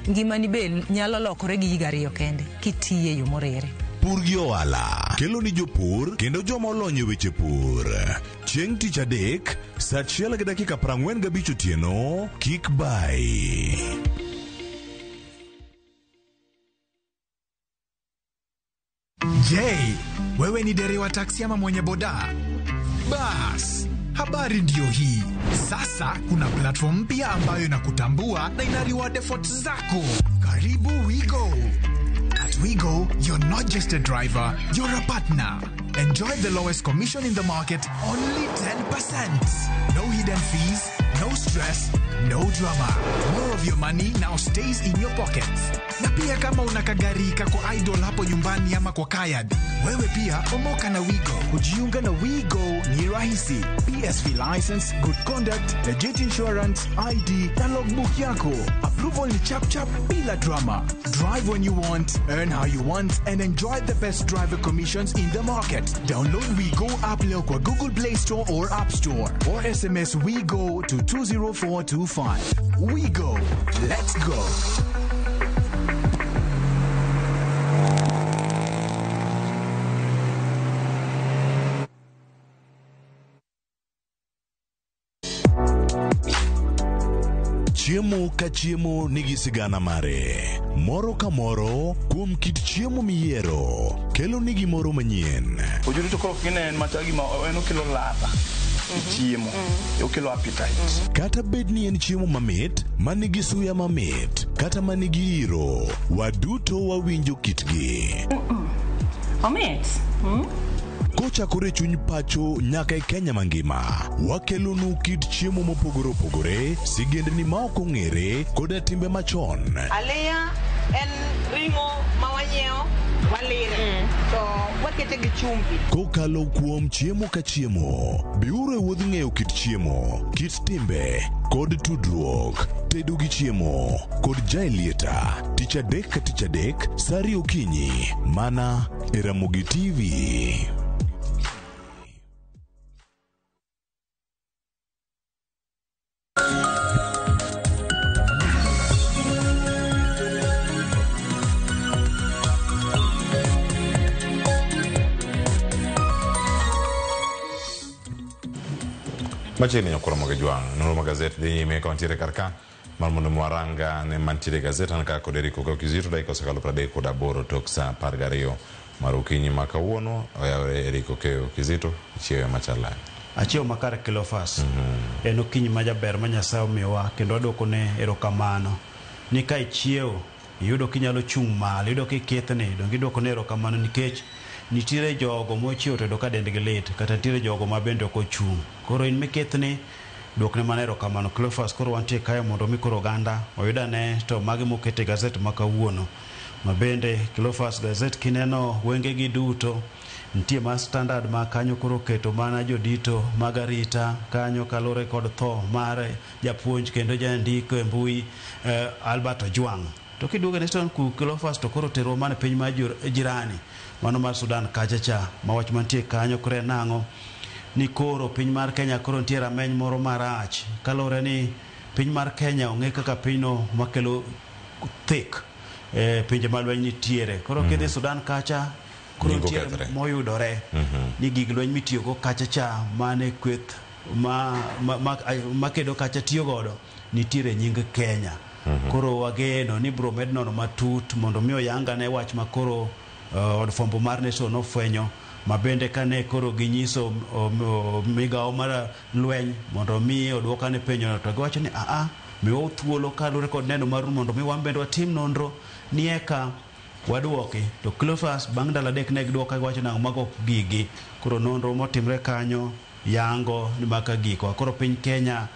Ngimani be nyalo lokore gi higa 2 kende kitiye e yo moriere. Pur gi ohala kelo ni jopur kendo joma olony e weche pur. Chieng' tich adek saa 1:45 otieno kik bai. Je, wewe ni dereva taksi ama mwenye boda? Bas, habari ndiyo hii. Sasa kuna platform mpya ambayo inakutambua na ina reward efforts zako. Karibu WeGo. At WeGo, you're not just a driver, you're a partner. Enjoy the lowest commission in the market, only 10%. No hidden fees, no stress, no drama. More of your money now stays in your pockets. Na pia kama una kagari kako idle hapo nyumbani ama kwa kayad, wewe pia omoka na WeGo. Kujiunga na WeGo ni rahisi. PSV license, good conduct, legit insurance, ID na logbook yako. Approval ni chap chap bila drama. Drive when you want, earn how you want, and enjoy the best driver commissions in the market. Download WeGo app leo kwa Google Play Store or App Store, or SMS WeGo to 20425. WeGo. Let's go. Chiemo ka chiemo nigi sigana mare. Moro ka moro kuom kit chiemo miyiero kelo ni gimoro manyien. Ojuri to koro kinen machal gima en okelo ladha e chiemo, okelo appetite. Kata bed ni en chiemo mamit, manigi suya mamit, kata manigi iro, waduto wawinjo kitgi. Omit. Kochakore chuny pacho nyaka e Kenya mangima, wakelonu kit chiemo mopogore opogore, sigendni ma ok ong'ere koda timbe machon. Aliya en ring'o ma wanyiewo walire to wakete gi chumbi. Kokalo kuom chiemo ka chiemo, biuru e wuodh ng'eyo kit chiemo, kit timbe kod tudruok. Tedo gi chiemo kod Jaelieta, tich adek ka tich adek, saa ariyo okinyi, mana e Ramogi TV. Machiegni nyakoro moge jwang' nonro mag gazet dhi nyime ka wantiere kar ka mar mondo mi waranga ne mantiere e gazet. An ka kod Eric Okeyo Kizito, dakika osekalo 38 tok sa 12 mar okinyi ma kawuono. Oyawore Eric Okeyo Kizito, ichiewe machal nade? Achiewo makare Cleophas. En okinyi ma jaber ma Nyasaye omiyowa kendo adwokone erokamano. Ni ka ichiewo iyudo kinyalo chung' malo, iyudo kikithni, donge idwokone erokamano nikech nitiere jogo mochiewo to yudo ka dendgi lit kata nitiere jogo ma bende ok ochung'. Koro in mikithni dwokne mana erokamano Cleophas. Koro wantie kae mondo mi koro oganda oyud ane to magi moket e gazet ma kawuono. Ma bende Cleophas gazet kineno wengegi duto nitie ma Standard ma kanyo koro oketo mana jodito mag arita kanyo kaluwore kod tho mar japuonj kendo jandiko e mbui Albert Ojwang'. To kiduogo e Nation ku Cleophas to koro terwa mana e piny mar jirani mano mar Sudan kacha cha ma wach mantie kanyo koro en nang'o ni koro piny mar Kenya koro nitie rameny moro marach kaluwore ni piny mar Kenya ong'e kaka pinyno makelo thik e pinje ma lweny nitiere. Koro kidhi Sudan kacha koro Nying nitiere okethre. moyudore ni gig lweny mitiyogo kacha cha mane kweth ma kedo kacha tiyo godo nitiere nying Kenya. Koro wageno ni bro med nono matut mondo mi oyangane wach ma koro od fwambo mar Nation nofwenyo ma bende kane koro ginyiso migawo mar lweny mondo mi oduokane penjono to giwacho ni aa miwa thuolo kaluwore kod neno maru mondo mi wan bende watim nonro ni eka waduoki. To Cleophas bang' ndalo adek ne giduoka giwacho nang'o mago ok gigi. Koro nonro motimre kanyo yango ni maka gikwa. Koro piny Kenya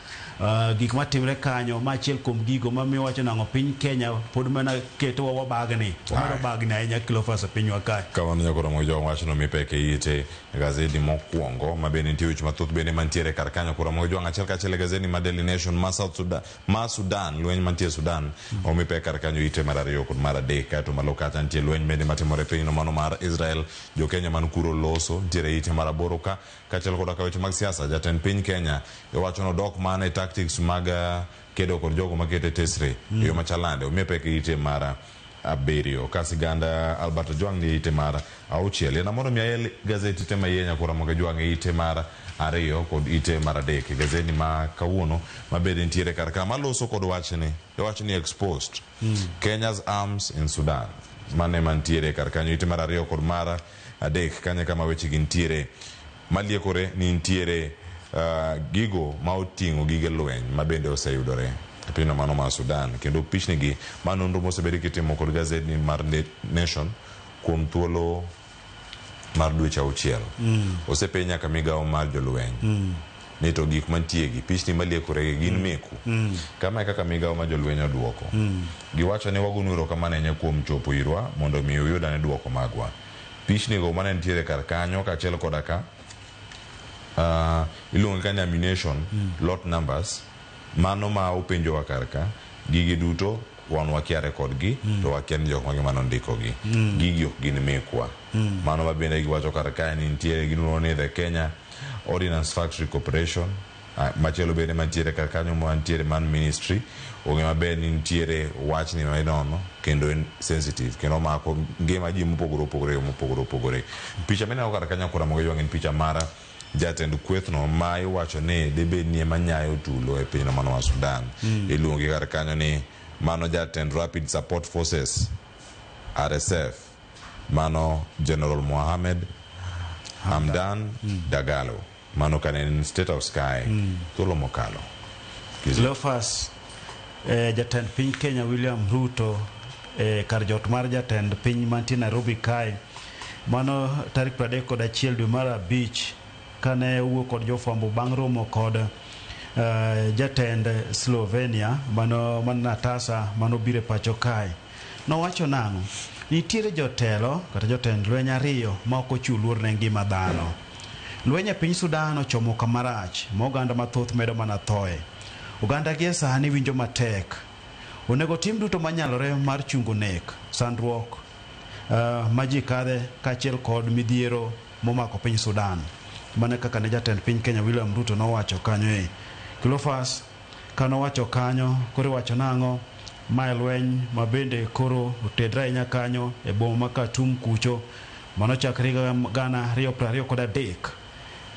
gik matimre kanyo ma achiel kuom gigo mamiyo wacho nang'o piny Kenya pod mana ketowa wabagni. Wamedo bagni ahinya Cleophas e pinywa kae. Kamano nyakoro mogo jwang' wachno mipek e ite e gazeti mokwongo ma bende nitie weche mathoth bende mantiere kar kanyo koro mogo jwang' achiel kachiel e gazeti ma Daily Nation ma South Sudan ma Sudan lweny mantie Sudan omi pek kar kanyo ite mar 2 kod mar 3 kaeto malo kacha nitie lweny bende matimore e pinyno mano mar Israel jo Kenya man kuro loso nitiere ite mar 8 ka kaachiel koda ka weche mag siasa jatend piny Kenya iwacho nodok mana e tactics mag kedo kod jogo makete tesre e yo machal nade omiye pek e ite mar 7 ka siganda Albert Ojwang' ni ite mar 6. Yena mondo mi ael gazeti te maiye nyakora mogo Ojwang' e ite mar 2 kod ite mar 3 e gazeti ma kawuono ma bende nitiere kar ka maloso kod wachni iwacho ni exposed Kenya's arms in Sudan mane mantiere kar kanyo ite mar 2 kod mar 3 kanyo kama weche gi nitiere maliekore ni nitiere gigo ma oting'o gige lweny ma bende oseyudore e pinyno mano mar Sudan kendo pichni gi ma nonro mosebedi kitimo kod gazetni mar Nation kuom thuolo mar dweche 6 osepenj nyaka migawo mar jolweny ni to gik mantie gi pichni maliekore gi gin meku. Kama e kaka migawo mar jolweny oduoko. Giwacho ni wagonu erokamano ahinya kuom chopo irwa mondo mi uyud ane duoko magwa. Pichni go mane nitiere kar kanyo kaachiel koda ka iluongo ka ni ammunition lot numbers mano ma upenjowa kar ka gigi duto wan wakia record gi to wakia ni jok mage mane ondikogi. Gigi ok gin mekwa. Mano ma bende giwacho kar kae ni nitiere giluongo ni the Kenya Ordnance Factory Corporation machielo bende mantiere kar kanyo mantiere man ministry ong'e maber ni nitiere wachni ma inono kendo en sensitive kendo omako ngima ji mopogore opogore e yo mopogore opogore. Picha mineno kar kanyo kora mogo ywang' en picha mar jatend kwethno ma iwacho ni dibed ni ema nyayo tulo e pinyno mano mar Sudan. Iluonge kar kanyo ni mano jatend Rapid Support Forces RSF mano General Mohamed Hamdan Dagalo mano kane en State House kae thuolo mokalo. Cleophas jatend piny Kenya William Ruto kar jot mar jatend piny mantie Nairobi kae mano tarik 31 dwe mar 5 kane owuok kod jofwambo bang' romo kod jatend Slovenia mano Natasa mano biro e pacho kae. Nowacho nang'o? Nitiere jotelo kata jotend lweny 2 ma ok ochiwo luor ne ngima dhano. Lweny e piny Sudan ochomo kama rach ma oganda mathoth medo mana thoe. Oganda gie sani winjo matek. Onego tim duto manyalore mar chungo nek, sandruok ma ji kadhe kaachiel kod midhiero momako piny Sudan. Mano kaka ne jatend piny Kenya William Ruto nowacho kanyo e. Cleophas kanowacho kanyo koro iwacho nang'o? Mae lweny ma bende koro otedre ahinya kanyo e boma ma Khartoum kucho mano chakre higa 2023.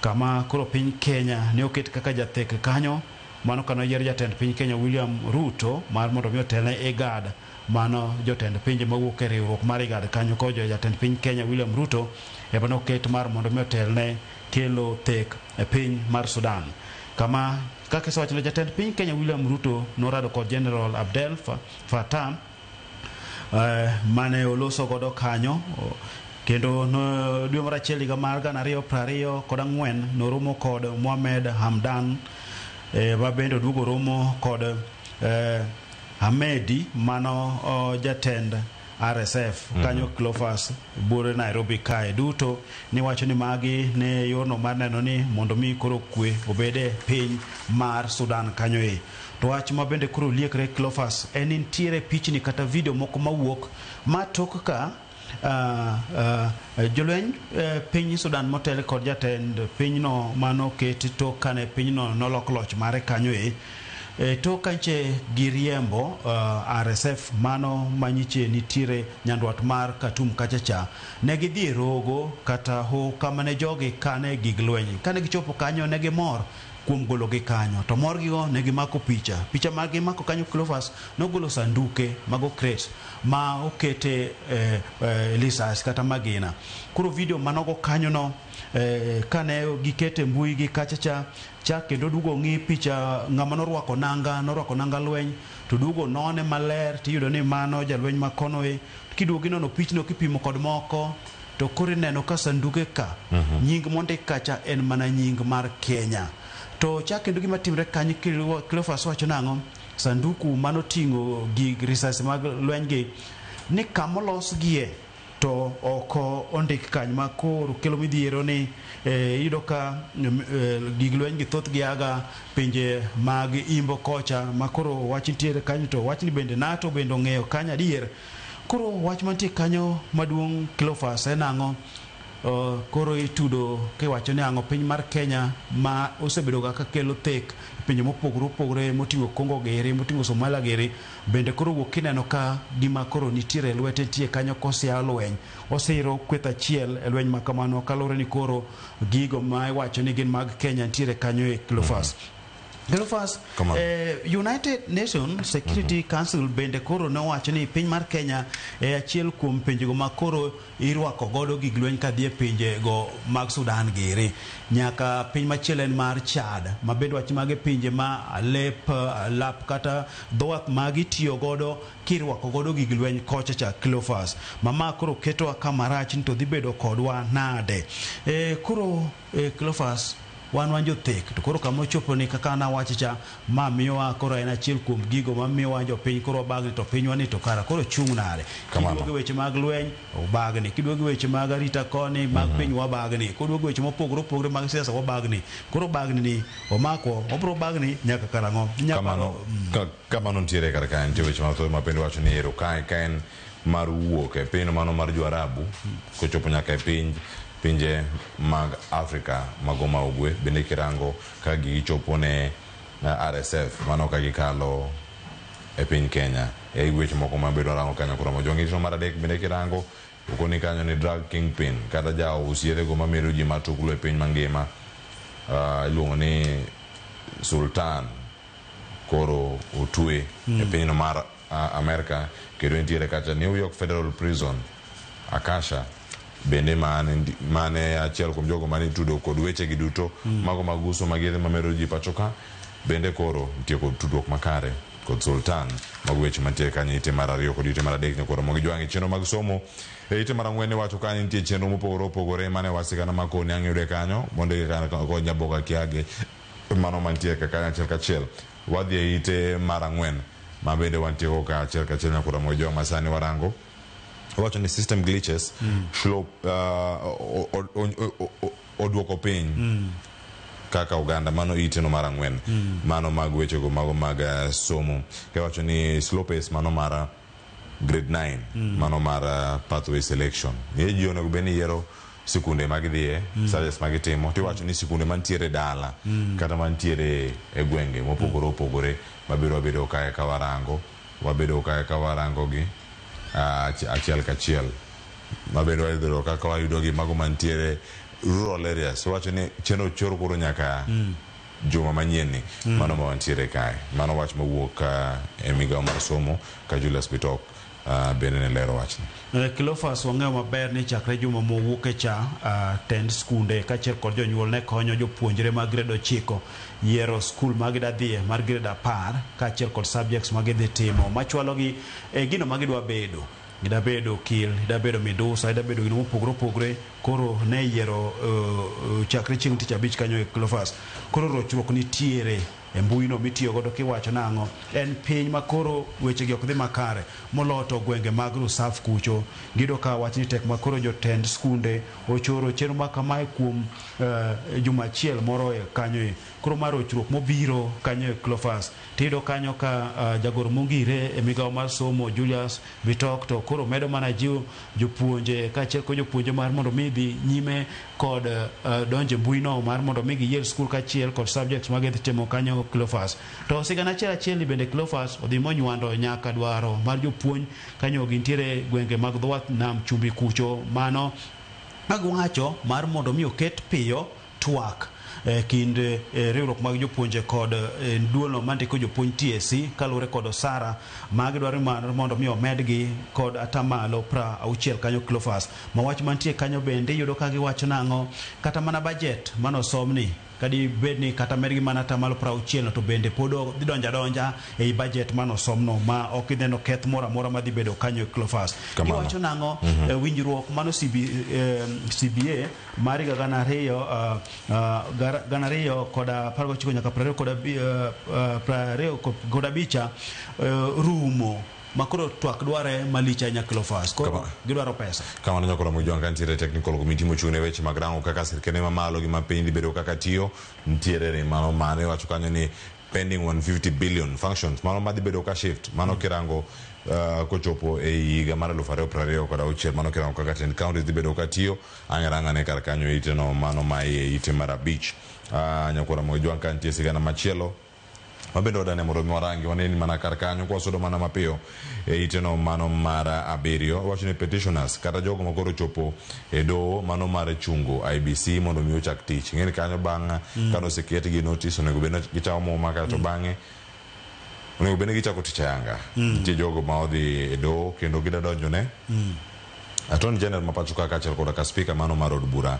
Kama koro piny Kenya ne oket kaka jathek kanyo, mano kane oyier jatend piny Kenya William Ruto mar mondo mi otelne IGAD, mano jotend pinje mawuok e riwruok mar IGAD kanyo ko jatend piny Kenya William Ruto ema noket mar mondo mi otelne kelo thek e piny mar Sudan. Kama kaka isewacho ni jatend piny Kenya William Ruto norado kod General Abdel Fattah mane oloso godo kanyo kendo no, dwe mar achiel higa mar 2024 noromo kod Mohamed Hamdan ma bende oduogo romo kod Hamedi mano jatend RSF kanyo Cleophas buore Nairobi kae duto niwacho ni magi ne yorno mar neno ni mondo mi koro kwe obede piny mar Sudan kanyo e. To wach ma bende koro liekre Cleophas en ni nitiere pichni kata video moko mawuok ma tok ka jolweny piny Sudan motel kod jatend pinyno manoket tok kane pinyno nolok loch mare kanyo e. Tok kanche giriembo RSF mano manyiche nitiere nyandwat mar Khartoum kacha cha, ne gidhi e rogo kata ho kama ne jogi kane gig lweny. Kane gichopo kanyo ne gimor kuom gologi kanyo, to morgigo ne gimako picha. Picha ma gimako kanyo Cleophas nogolo sanduke mago crates ma okete lisas kata magina. Koro video manogo kanyo no kane gikete mbui gi kacha cha chak kendo duogo ng'i picha ng'ama norwako nanga lweny to duogo none maler tiyudo ni mano jalweny ma kono e. Kiduogo inono pichno kipimo kod moko to koro ineno ka sanduke ka nying mondik kacha en mana nying mar Kenya. To chak kendo gima timre kanyo Cleophas wacho nang'o? Sanduku manoting'o gig risasi mag lweny gi ni kamolosgie to oko ondik kanyo ma koro kelo midhiero ni iyudo ka gig lweny gi thothgi aga pinje mag imbo kocha ma koro wach nitiere kanyo to wachni bende NATO bende ong'eyo kanyo adier. Koro wach mantie kanyo maduong' Cleophas en ang'o? Koro itudo kiwacho ni ang'o piny mar Kenya ma osebedo ga kakelo thek pinje mopogore opogore moting'o Congo giri, moting'o Somalia giri, bende koro wuok kineno ka gima koro nitiere e lwete nitie kanyo kosiayo lweny, osiro kweth achiel e lweny ma kamano kaluwore ni koro gigo ma iwacho ni gin mag Kenya nitiere kanyo e Cleophas. Cleophas, United Nations Security Council bende koro nowacho ni piny mar Kenya e achiel kuom pinjego ma koro irwako godo gig lweny kadhi e pinjego mag Sudan giri. Nyaka piny machielo en mar Chad, ma bende wach mage pinje ma lep lap kata dhowath ma gitiyo godo kirwako godo gig lweny kocha cha Cleophas. Mama koro ketowa kama rach ni to dhi bedo kodwa nade. Koro Cleophas, wan jothek to koro kama ochopo ni kaka nawacho cha ma miyowa koro en achiel kuom gigo mamiyowa jopiny koro wabagni to pinywa ni to kara koro chung' nade. Kiduogo weche mag lweny obagni, kiduogo weche mag arita koni mag piny wabagni, koduogo weche mopogore opogore mag siasa wabagni. Koro bagni ni omako obro bagni nyaka karang'o? Kamano nitiere kar kae nitie weche mathoth ma pend wacho ni ero kae ka en mar wuok e piny mano mar jo-Arabu kochopo nyaka e piny pinje mag Afrika mago ma ugwe bende kirango ka gichopo ne RSF mano ka gikalo e piny Kenya e weche moko ma bedo rango kanyo koro mojongi timo mar adek bende kirango okoni kanyo ni drug kingpin kata jaus yedhego mamero ji matuklu e piny mangima iluongo ni Sultan koro otwe e pinyno mar Amerika kendo nitiere kacha New York Federal Prison Akasha bende mane achiel kuom jogo mane itudo kod weche gi duto mago mag uso mag yedhe mamero ji pacho ka bende koro nitie kod tudruok makare kod Sultan mag weche mantie kanyo ite mar ariyo kod ite mar adek nyakoro mogi jwang'e chenro mag somo e ite mar ang'wen iwacho kanyo nitie chenro mopogore opogore mane wasigana makoni ang' yude kanyo mondo kod Nyaboga Kiage mano mantie kanyo achiel kachiel wadhi e ite mar ang'wen ma bende wantie go ka achiel kachiel nyakoro mogi jwang' masani warango wacho ni system glitches slow oduoko piny kaka Uganda mano iteno mar ang'wen mano mag wechego mago mag somo kewacho ni slow pace mano mar grade 9 mano mar pathway selection ni ji onego bed ni yiero sikunde magidhiye service magitimo tiwacho ni sikunde mantiere dala kata mantiere e gwenge mopogore opogore mabiro wabedo kae ka warango wabedo kae ka warango gi achiel kachiel mabedo wayudo kaka wayudo gi mago mantiere Rural areas wacho ni chenro chor koro nyaka juma manyien ni. Mano ma wantiere kae, mano wach mowuok e migawo mar somo ka Julius Bitok bende ne lero wachni. Cleophas, wang'eyo maber ni chakre juma mowuok e cha, tend skunde kaachiel kod jonyuol ne konyo jopuonjre mag grade 9 yiero skul ma gidwa dhiye mar grade 10 kaachiel kod subjects ma gidhi timo machwalogi e gino ma gidwa bedo. Gidwa bedo okil, gidwa bedo midusa, gidwa bedo gino mopogore opogore. Koro ne yiero chakre chieng' tich abich kanyo e Cleophas. Koro rochruok nitiere e mbui no mitiyo godo kiwacho nang'o en piny ma koro wechegi ok dhi makare moloyo to gwenge mag Rusaf kucho giyudo ka wachni tek ma koro jotend skunde ochoro chenro ma kamae kuom juma achiel moro e kanyo e. Koro ma rochruok mobiro kanyo e Cleophas. Tiyudo kanyo ka jagoro mongire e migawo mar somo Julius Bitok to koro medo mana jiwo jopuonje kaachiel kod jopuonje mar mondo mi dhi nyime kod donjo e mbui no mar mondo mi giyier skul kaachiel kod subjects ma gidhi timo kanyo Cleophas. To sigana achiel achiel ni bende Cleophas odhi monywando nyaka dwaro mar jopuonj kanyo gintiere gwenge mag dho wath nam chumbi kucho mano magiwacho mar mondo mi oket piyo twak e kind riwruok mag jopuonje kod duolno mandiko jopuonj TSC kaluwore kod osara ma gidwaro mar mondo mi omedgi kod atamalo 60 kanyo Cleophas. Ma wach mantie kanyo bende iyudo ka giwacho nang'o kata mana budget manosomni kadi bed ni kata medgi mana atamalo 60 to bende pod dhi donjo adonja ei budget manosomno ma ok idhi neno keth moro amora madhi bedo kanyo e Cleophas. Giwacho nang'o winjruok mano CBA mar higa 2019 nyaka 25 rumo makoro twak dware malich ahinya Cleophas. Koro gidwaro pesa. Kamano nyakoro Mojwang ka nitiere technical committee mochung' ne weche mag rango kaka sirkende mamalo gi mapiny dhi bedo kaka tiyo. Nitiere ni mano mane wacho kanyo ni pending 150 billion functions mano madhi bedo ka shift mano kirango kochopo e higa mar 2026 mano kirango kaka tend counties dhi bedo ka tiyo. Ang' rang'ane kar kanyo ite no mano ma iye ite mar 5. Nyakwara Mojwang ka nitie sigana machielo mabende wadane mondo mi warangi waneni mana kar kanyo kwasudo mana mapiyo e ite no mano mar 7. Wacho ni petitioners kata jogo ma koro chopo e doho mano mar chungo IBC mondo mi ochak tich. Ing'eni kanyo bang' kane oseketgi notice onego bed ni gichamo muma kaeto bang'e onego bed ni gichako tich ayanga. Nitie jogo ma odhi e doho kendo gida donjo ne Attorney General ma pacho ka kaachiel koda ka speaker mano mar od bura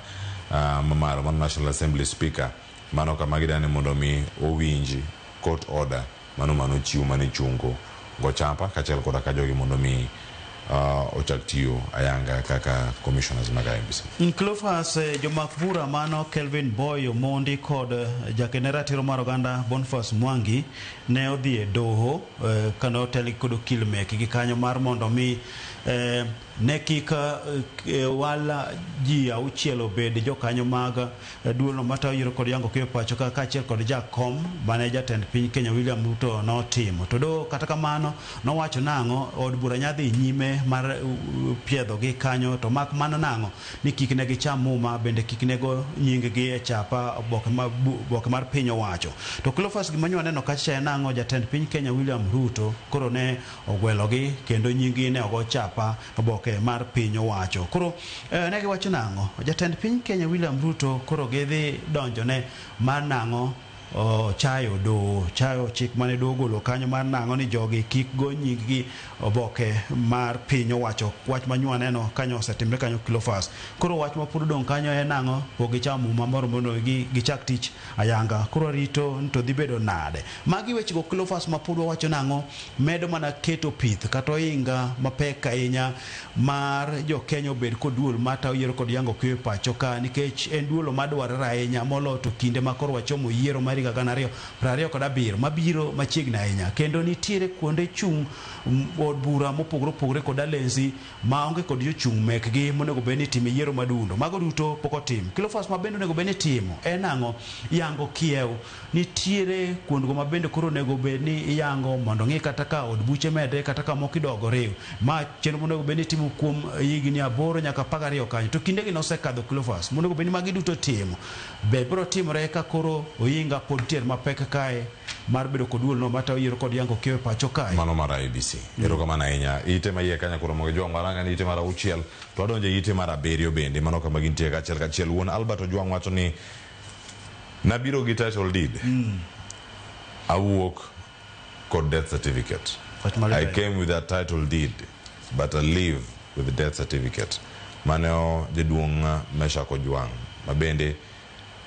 mamalo mano National Assembly speaker mano kama gidani mondo mi owinji court order mano mano chiwo mane chungo go chapa kaachiel koda ka jogi mondo mi ochak tiyo ayanga kaka commissioners mag IEBC. Cleophas, jomak bura mano Kelvin Boy Omondi kod jakene ratiro mar oganda Boniface Mwangi ne odhi e doho kane otelgi kod okil mekgi kanyo mar mondo mi ne kik wal ji 6 obed jokanyo mag duolno matayo yiero kod yango keyo pacho ka kaachiel kod jakom mane jatend piny Kenya William Ruto notimo. To doho kata kamano nowacho nang'o od bura nyadhi nyime mar piedhogi kanyo to mak mana nang'o ni kik ne gicham muma bende kik ne go nying gi e chapa oboke mar piny owacho. To Cleophas gima nyo waneno kacha en nang'o jatend piny Kenya William Ruto koro ne ogwelogi kendo nying gi ne ogo chapa oboke mar piny owacho. Koro ne giwacho nang'o jatend piny Kenya William Ruto koro gidhi donjone mar nang'o chayo doho, chayo chik mane doho ogolo kanyo mar nang'o ni jogi kik go nying gi oboke mar piny owacho. Wach ma nyo waneno kanyo osetimre kanyo Cleophas. Koro wach ma pod odong' kanyo en nang'o pok gichamo muma moro mondo gichak tich ayanga. Koro rito ni to dhi bedo nade. Magi wechego Cleophas ma pod wawacho nang'o medo mana keto pith kata ohinga mapek ahinya mar jo Kenya obed kod duol matayo yiero kod yango keyo e pacho ka nikech en duolo madwarore ahinya moloyo to kinde ma koro wachomo yiero mar higa 2027 mabiro machiegni ahinya. Kendo nitiere kuonde chung' od bura mopogore opogore kod alensi maonge kod jochung' mekgi monego bed ni itime yiero madundo. Mago duto pok otim. Cleophas ma bende onego bed ni itimo en ang'o? Yango kiew. Nitiere kuondgo ma bende koro onego bed ni iyango mondo ng'i kata ka od buche medre kata ka moko idogo riw. Ma chenro monego bed ni itimo kuom higni 8 nyaka 12 kanyo. To kindegi nosekadho Cleophas. Monego bed ni magi duto timo. Be biro timore ka koro ohinga pod tier mapek kae mar bedo kod duol no matayo yiero kod yango kiewo e pacho kae. Mano mar IEBC. Erokamano ahinya. Ite ma iye kanya kuom Ojwang' waranga ni ite mar 6 to wadonjo e ite mar 7 bende mano kama gintie kachiel kachiel. Wuon Albert Ojwang' wacho ni nabiro gi title deed. Awuok kod death certificate. I came with a title deed but I leave with the death certificate. Mano jaduong' Meshak Ojwang' ma bende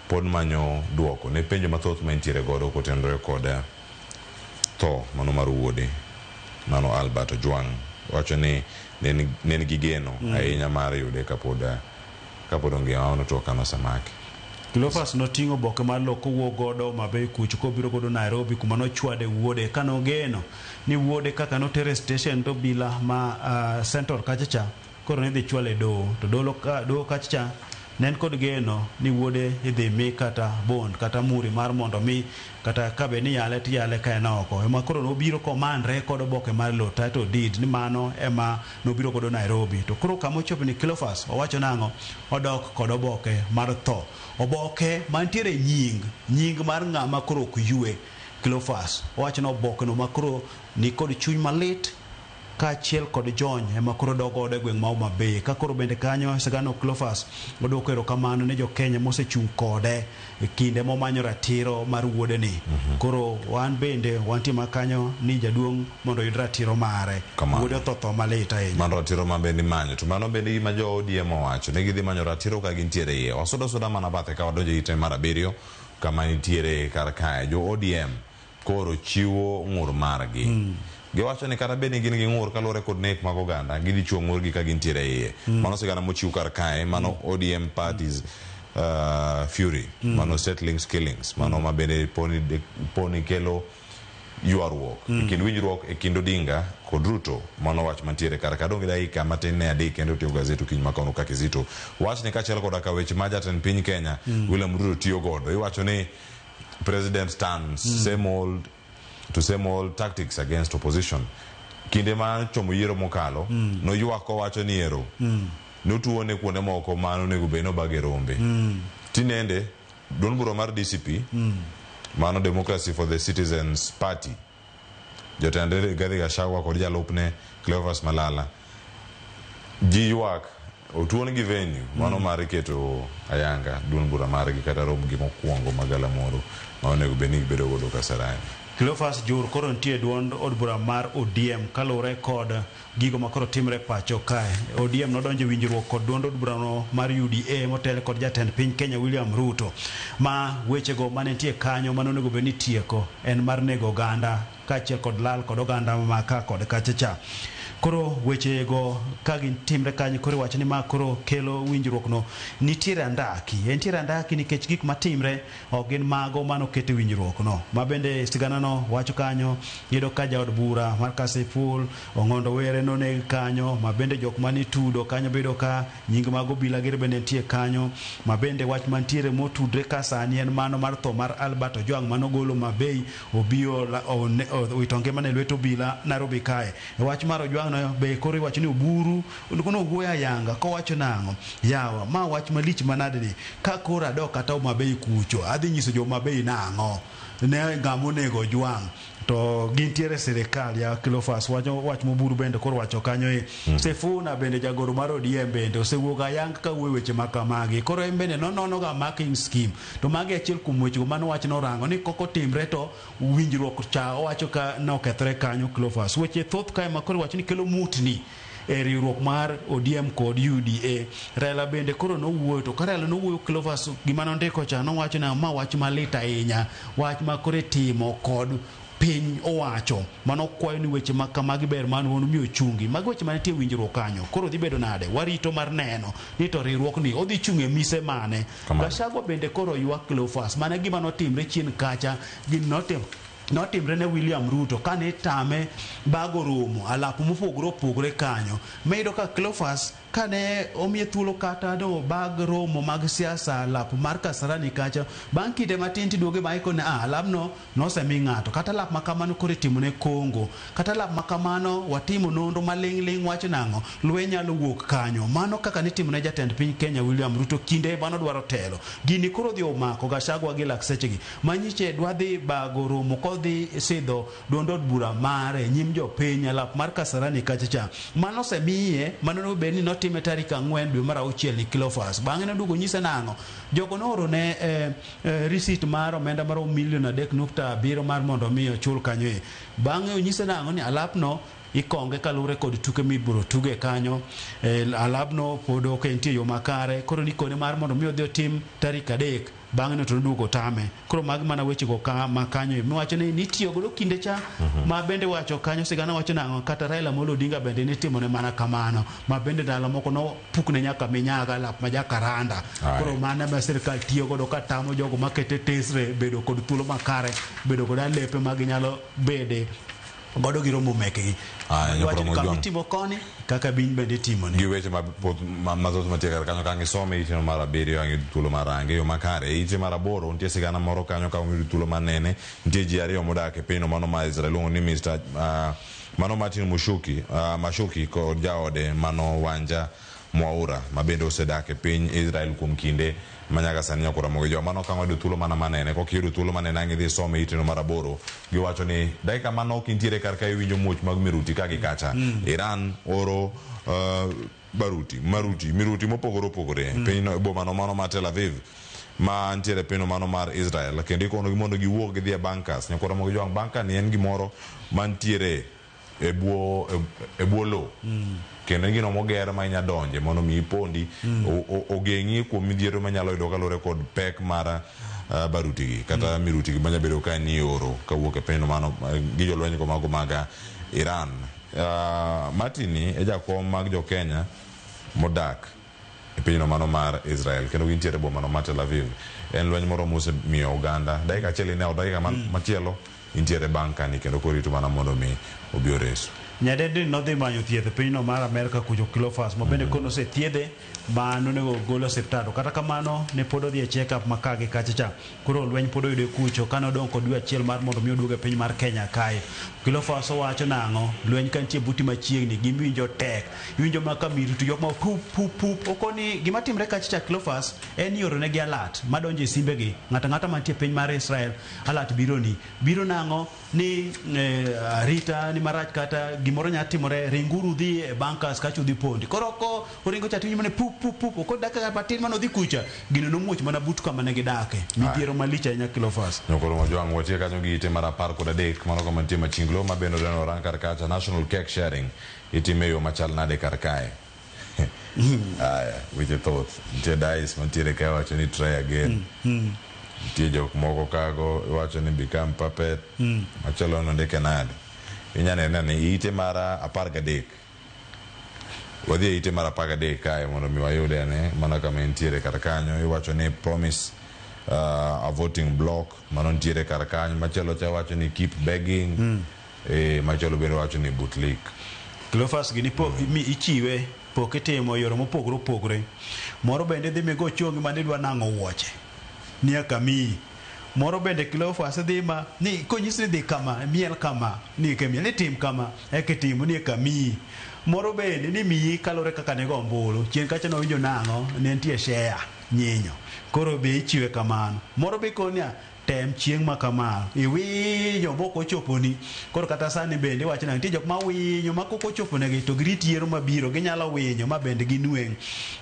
pod manyo duoko ne penjo mathoth ma intiere godo kotenore kod tho mano mar wuode mano Albert Ojwang' wacho ni ne en gi geno ahinya mar yude kapod ongima mano to kano osemake. Cleophas noting'o oboke mar lowo kowuok godo Homa Bay kucho kobiro godo Nairobi kuma nochwade wuode kanogeno ni wuode kaka notere station to obila ma Central kacha cha koro ne dhi chwale e doho to doho kacha cha ne en kod geno ni wuode idhi mi kata bond kata muri mar mondo mi kata ka bed ni yale to yale ka en oko ema koro nobiro komanre kod oboke mar lowo title deed ni mano ema nobiro godo Nairobi to koro kama ochopo ni Cleophas owacho nang'o odok kod oboke mar tho oboke mantiere nying mar ng'ama koro ok ywe Cleophas owacho ni oboke no makoro ni kod chuny malit kaachiel kod jony ema koro dok godo e gweng' ma Homa Bay ka koro bende kanyo Sagano Cleophas odwoko erokamano ne jo-Kenya mosechung' kode e kinde momanyo ratiro mar wuode ni. Koro wan bende wantie ma kanyo ni jaduong' mondo oyud ratiro mare. Wuode otho tho malit ahinya. Mano ratiro ma bende imanyo. To mano bende gima jo ODM owacho. Ne gidhi manyo ratiro ka gintiere iye. Wasudo suda mana bathe ka wadonjo e ite mar 7 kama nitiere kar kae. Jo ODM koro chiwo ng'ur margi. Giwacho ni kata bed ni gin gi ng'ur kaluwore kod nek mag oganda, gidhi chiwo ng'urgi ka gintiere iye. Mano sigana mochiw kar kae, mano ODM parties fury, mano settlings killings, mano ma bende poni kelo ywaruok e kind winjruok e kind Odinga kod Ruto. Mano wach mantiere kar ka. Dong' dakika matin ne 3 kendo otiyo gazet okinyi ma kawuono kaka Kizito. Wachni kaachiel koda ka weche ma jatend piny Kenya William Ruto tiyo godo. Iwacho ni President turns same old to same old tactics against opposition. Kinde ma chomo yiero mokalo, noywak kowacho ni ero notuone kuonde moko ma nonego bed ni obage rombe. Tinende duond bura mar DCP, mano Democracy for the Citizens Party, jotend Rigathi Gachagua kod jalupne Cleophas Malala ji ywak otuon gi venue mano mar keto ayanga duond bura margi kata romgi mokwongo magalamoro ma onego bed ni gibedo godo Kasarani. Cleophas Jur koro nitie duond od bura mar ODM kaluwore kod gigo ma koro timre pacho kae. ODM nodonjo e winjruok kod duond od burano mar UDA motel kod jatend piny Kenya William Ruto ma wechego mane nitie kanyo mane onego bed ni tieko en mar nego oganda kaachiel kod lal kod oganda ma ka kod kacha cha. Koro wechego ka gintimre kanyo koro iwacho ni ma koro kelo winjruok no nitiere andaki. Entiere andaki nikech gik matimre ok gin mago manoket e winjruok no. Ma bende sigana no wacho kanyo iyudo ka jaod bura mar Kasipul Ong'ondo Were noneg kanyo ma bende jok manitudo kanyo bedo ka nying mag obila gir bende nitie kanyo ma bende wach mantiere motudre ka sani en mano mar tho mar Albert Ojwang manogolo Homa Bay obiro owito ngimane e lwet obila Nairobi kae. E wach mar Ojwang no be koro iwacho ni Oburu nowuoyo ayanga kowacho nang'o yawa ma wach malich manade ni ka koro adok kata Homa Bay kucho adhi nyiso jo Homa Bay nang'o ne ng'ama onego Ojwang to gintiere sirikal ya Cleophas wacho wach moburu bende koro wacho kanyo e Sifuna bende jagoro mar ODM bende osewuok ayanga ka wuoyo weche ma kamagi koro en bende nonono ga marking scheme to magi achiel kuom wechego mane wach norango ni kok otimre to winjruok cha owacho ka nokethore kanyo Cleophas weche thoth kae ma koro iwacho ni kelo mutni e riwruok mar ODM kod UDA. Raila bende koro nowuoyo to ka Raila nowuoyo Cleophas gima nondiko cha nowacho ni ma wach malit ahinya wach ma koro itimo kod piny owacho mano kwayo ni weche ma kamagi ber man mondo mi ochungi mago weche manitie winjruok kanyo koro dhi bedo nade warito mar neno ni to riwruok ni odhi chung' e mise mane. Gachagua bende koro ywak Cleophas mane gima notimre chien kacha notimre ne William Ruto kane tame bago romo alap mopogore opogore kanyo miyudo ka Cleophas Kane omiye thuolo kata no bag romo mag siasa lap mar Kasarani kacha, bang' kinde matin tiduoge ma ikone ah, labno nosemi ng'ato kata lap ma kamano koro itimone Kongo kata lap ma kamano watimo nonro maling'ling' wach nang'o lweny nyalo wuok kanyo. Mano kaka nitimone jatend piny Kenya William Ruto kinde manodwaro telo. Gini koro odhi omako Gachagua gi laksechegi manyiche dwa dhi bago romo kodhi sidho duond od bura mare nyim jopiny e lap mar Kasarani kacha cha. Mano osemiye, mano onego bed ni notime tarik 4 dwe mar auchiel ni Cleophas. Bang'e noduogo onyise nang'o? Jogo nooro ne eh, eh, receipt mar omenda maromo milion 3.7 mar mondo mi ochul kanyo e. Bang'e onyise nang'o ni alapno ikonge kaluwore kod tuke mibiro tuge kanyo. Eh, alapno pod ok entie yo makare. Koro nikone mar mondo mi odhi otim tarik 3 bang'e no to noduogo otame. Koro magi mana wechego ka ma kanyo miwacho ni nitiyo godo kinde cha ma bende wacho kanyo sigana wacho nang'o kata Raila Amolo Odinga bende nitimone mana kamano ma bende ndalo moko nopukne nyaka minyaga lap ma jakaranda. Koro mano ema sirikal tiyo godo ka tamo jogo makete tesre bedo kod thuolo makare bedo kod alepe ma ginyalo bede godo gi romo mekgi. Aya, Wacho ni Nyakoromo kama Ojwang'. itimo koni kaka bin bende itimone. Gi weche mathoth mantie kar kanyo ka isome ite mar 7 ang' iyud thuolo mar range e yo makare. E ite mar 8 nitie sigana moro kanyo ka uyud thuolo mar nene. Nitie ji ariyo modak e pinyno mano mar Israel iluongo ni Mr. Mano Martin Mushuki, Mashuki kod jaode mano Wanja Mwaura ma bende osedak e piny Israel kuom kinde ma nyaka sani nyaka oromo gi jo. Mano ka wayudo thuolo mana manene. Kok iyudo thuolo manene ang' idhi isome iteno mar 8. Giwacho ni dakika manok intiere kar ka iwinjo muoch mag miruti ka gi kacha. Iran oro baruti, maruti, miruti mopogore opogore. Piny boma no mano mar Tel Aviv ma ntiere pinyno mano mar Israel kendo ikonogi mondo giwuog gidhi e bunkers. Nyaka oromo gi jowang' bunker ni en gimoro mantiere e bwo lowo. Kendo en gino moger ma inya donje mondo mi ipondi ogeng'i kuom midhiero manyalo yudo kaluwore kod pek mar baruti gi kata miruti gi manya bedo ka ni ioro kawuok e pinyno mano gi jolweny go mago mag Iran. Martin ni e jakom mag jo Kenya modak e pinyno mano mar Israel kendo gintiere e boma no mar Tel Aviv. En lweny moro mosemiyo oganda dakika achiel ine dakika machielo intiere bang' kani kendo korito mana mondo mi obi oresu. Nyadendi nodhi manyo thieth e pinyno mar Amerka kucho Cleophas ma bende koro osethiedhe ma nonego ogol e osiptal. To kata kamano ne pod odhi e check up ma ka gi kacha cha. Koro lweny pod oyude kucho kane odong' kod dwe achiel mar mondo mi oduog e piny mar Kenya kae. Cleophas owacho nang'o? Lweny ka nitie buti machiegni gimiwinjo tek. Iwinjo ma ka miruti jok ma pup pup pup. Okoni gima timre kacha cha Cleophas en ni ioronegi alert madonjo e simbegi. Ng'ato ang'ata mantie e piny mar Israel alert bironi. Biro nang'o? Ni arita ni marach kata gimoro nyalo timore ringuru udhi e bunkers kacha udhi pondi. Koro ko oringo cha tiwinjo mana pup pup pup oko dakika matin mane odhi kucha gino nomuoch mana but kama ne gidake. Midhiero malich ahinya Cleophas. Nyokoro Mojwang' watie kanyo gi ite mar 13 mano kama nitie machinglo ma bende odeno orang kar kacha National Cake Sharing itime e yo machal nade kar kae. Aya, weche thoth. Nitie dice mantiere kae wacho ni try again. Nitie jok moko kago wacho ni become puppet. Machielo nondike nade. Inya nene ni ite mar 13. Wadhi e ite mar 13 kae mondo mi wayude ane mana kama entiere kar kanyo. Iwacho ni promise a voting block mano nitiere kar kanyo. Machielo cha wacho ni keep begging. Machielo bende wacho ni bootlick. Cleophas gini po mi ichiwe pok itimo yore mopogore opogore. Moro bende dhi migo chongi mane idwa nang'o wuoche. Ni akamiyi. Moro bende Cleophas dhi ma ni konyisi ni dhi kama miel kama ni eka miel ni tim kama eka itimo ni eka miyi. Moro bende ni miyi kaluwore kaka nigo ombulu. Chien kacha nowinjo nang'o ne nitie share nyinyo. Koro be ichiwe kamano. Moro be ikoni niya tem chieng' ma kama iwinyo mok ochoponi. Koro kata sani bende iwacho ni nitie jok ma winyo ma kok ochoponegi to girit yiero mabiro ginyalo winyo ma bende ginweng'.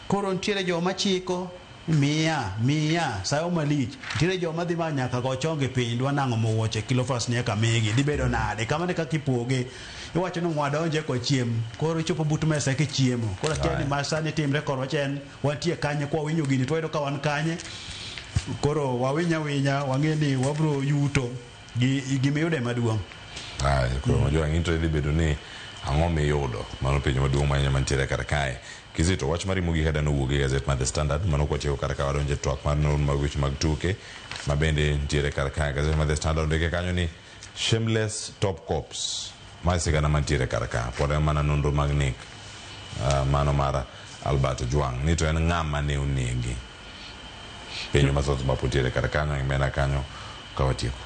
Koro nitiere joma chiko miya miya sayo malich. Nitiere joma dhi ma nyaka go chongi piny dwa nang'o mowuoche Cleophas ni eka migi. Dhi bedo nade? Kamano e kaka ipoge. Iwacho ni wadonje kwa chiem. Koro ichopo but mesa kichiemo. Koro akia ni ma sani timre korwa cha en wantie kanye kwa winyo gini to wayudo ka wan kanye. Koro wawinya winya wang'e ni wabro yuto gi gimiyude maduong'. Aya, koro unajua ng'into idhi bedo ni ang'o miyudo. Mano penjo maduong' ahinya mantiere kar kae. Kizito, wach mari mogik adwa nowuog e gazet mar The Standard, mano kwatieko kar ka wadonjo e twak mar nonro mag weche mag tuke ma bende nitiere kar kae. Gazet mar The Standard ondike kanyo ni shameless top cops. Mae sigana mantiere kar ka. Pod en mana nonro mag nek mano mar Albert Ojwang ni to en ng'ama ne onege. Penjo mathoth ma pod tiere kar kanyo imena kanyo ka watieko.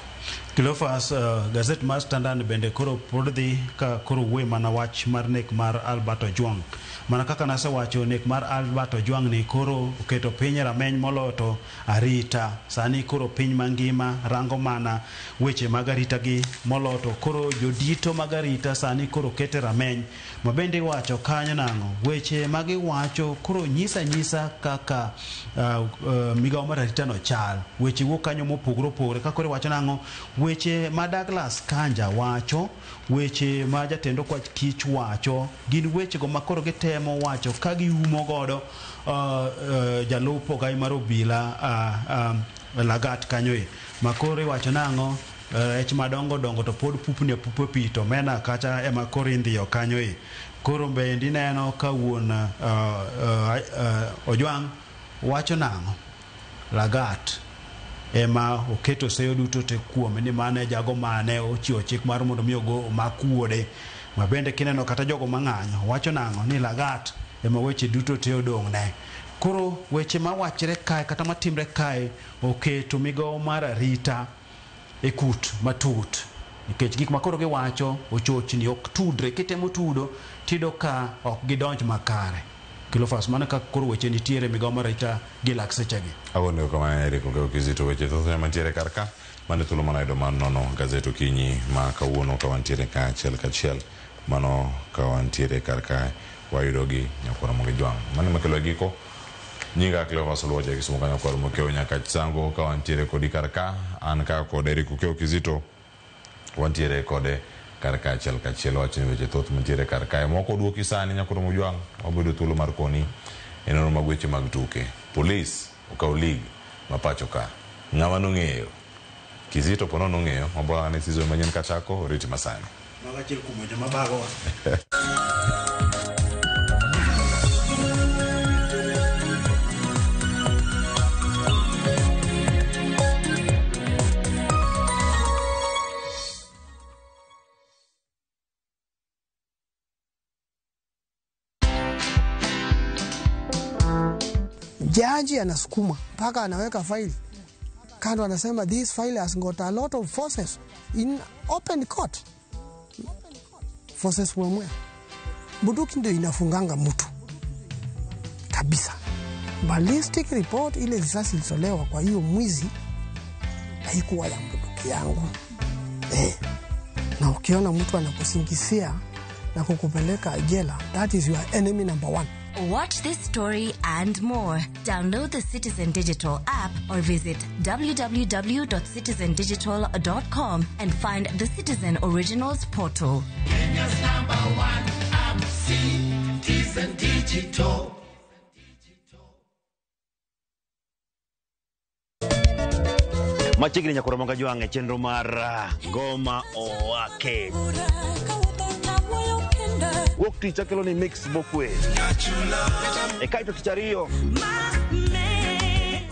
Cleophas, gazet mar Standard bende koro pod dhi ka koro wuoye mana wach mar nek mar Albert Ojwang. Mana kaka nasewacho, nek mar Albert Ojwang ni koro oketo piny e rameny moloyo to arita. Sani koro piny mangima rango mana weche mag arita gi moloyo to koro jodito mag arita sani koro kete rameny. Ma bende iwacho kanyo nang'o? Weche magiwacho koro nyisa nyisa kaka migawo mar arita no chal. Weche wuok kanyo mopogore opogore. Ka koro iwacho nang'o? Weche ma Douglas Kanja wacho, weche ma jatend okwach kich wacho, gin wechego ma koro gitemo wacho ka giumo godo jalup ogai mar obila Lagat kanyo e. Ma koro iwacho nang'o? Rech madongo dongo to pod pupni apupa pi to omena kacha ema koro indhiyo kanyo e. Koro bende ineno ka wuon Ojwang' wacho nang'o? Lagat ema oketo seyo duto te kuome ni mane jago mane ochiwo chik mar mondo mi ogo omak wuode. Ma bende kineno kata jogo mang'anyo wacho nang'o ni Lagat ema weche duto te odong'ne. Koro weche mawachre kae kata matimre kae oketo migawo mar arita e kut matut. Nikech gik ma koro giwacho ochochni ok tudre, kitemo tudo tiyudo ka ok gidonj makare. Cleophas, mano kaka koro weche nitiere migawo mar arita gi lak sechegi. Agone erokamano Eric Okeyo Kizito, weche thoth mantiere kar ka. Mano e thuolo manayudo mar nono gazet okinyi ma kawuono ka wantiere ka achiel kachiel. Mano ka wantiere kar ka wayudo gi nyakwar Ramogi Jwang'. Mano ema kelo e giko. Nyinga Cleophas Oluoch e Kisumu ka nyakwar Mokeo nyaka Sango ka wantiere kodi kar ka. An ka kod Eric Okeyo Kizito wantiere kode kar ka achiel kachiel. Wacho ni weche thoth mantiere kar kae. Moko duoki sani nyakwar Ramogi Jwang' wabedo thuolo mar koni e nonro mag weche mag tuke. Polis okawo league ma pacho ka. Ng'ama nong'eyo? Kizito po nono ong'eyo, mabora ne season manyien kachako, oriti masani. Mago achiel kuom weche mabagowa. Jaji anasukuma mpaka anaweka faili kando, anasema this file has got a lot of forces in open court. Forces from where? Bunduki ndio inafunganga mtu kabisa. Ballistic report, ile risasi ilitolewa kwa hiyo mwizi haikuwa ya bunduki yangu. Na ukiona mtu anakusingizia na kukupeleka jela, that is your enemy number one. Watch this story and more. Download the Citizen Digital app or visit www.citizendigital.com and find the Citizen Originals portal. Kenya's number one app, Citizen Digital. Machiegni nyakoro Ramogi Jwang' e chenro mar Ngoma Owake. Wuok tich akelo ni mix mokwe. E kaeto tich ariyo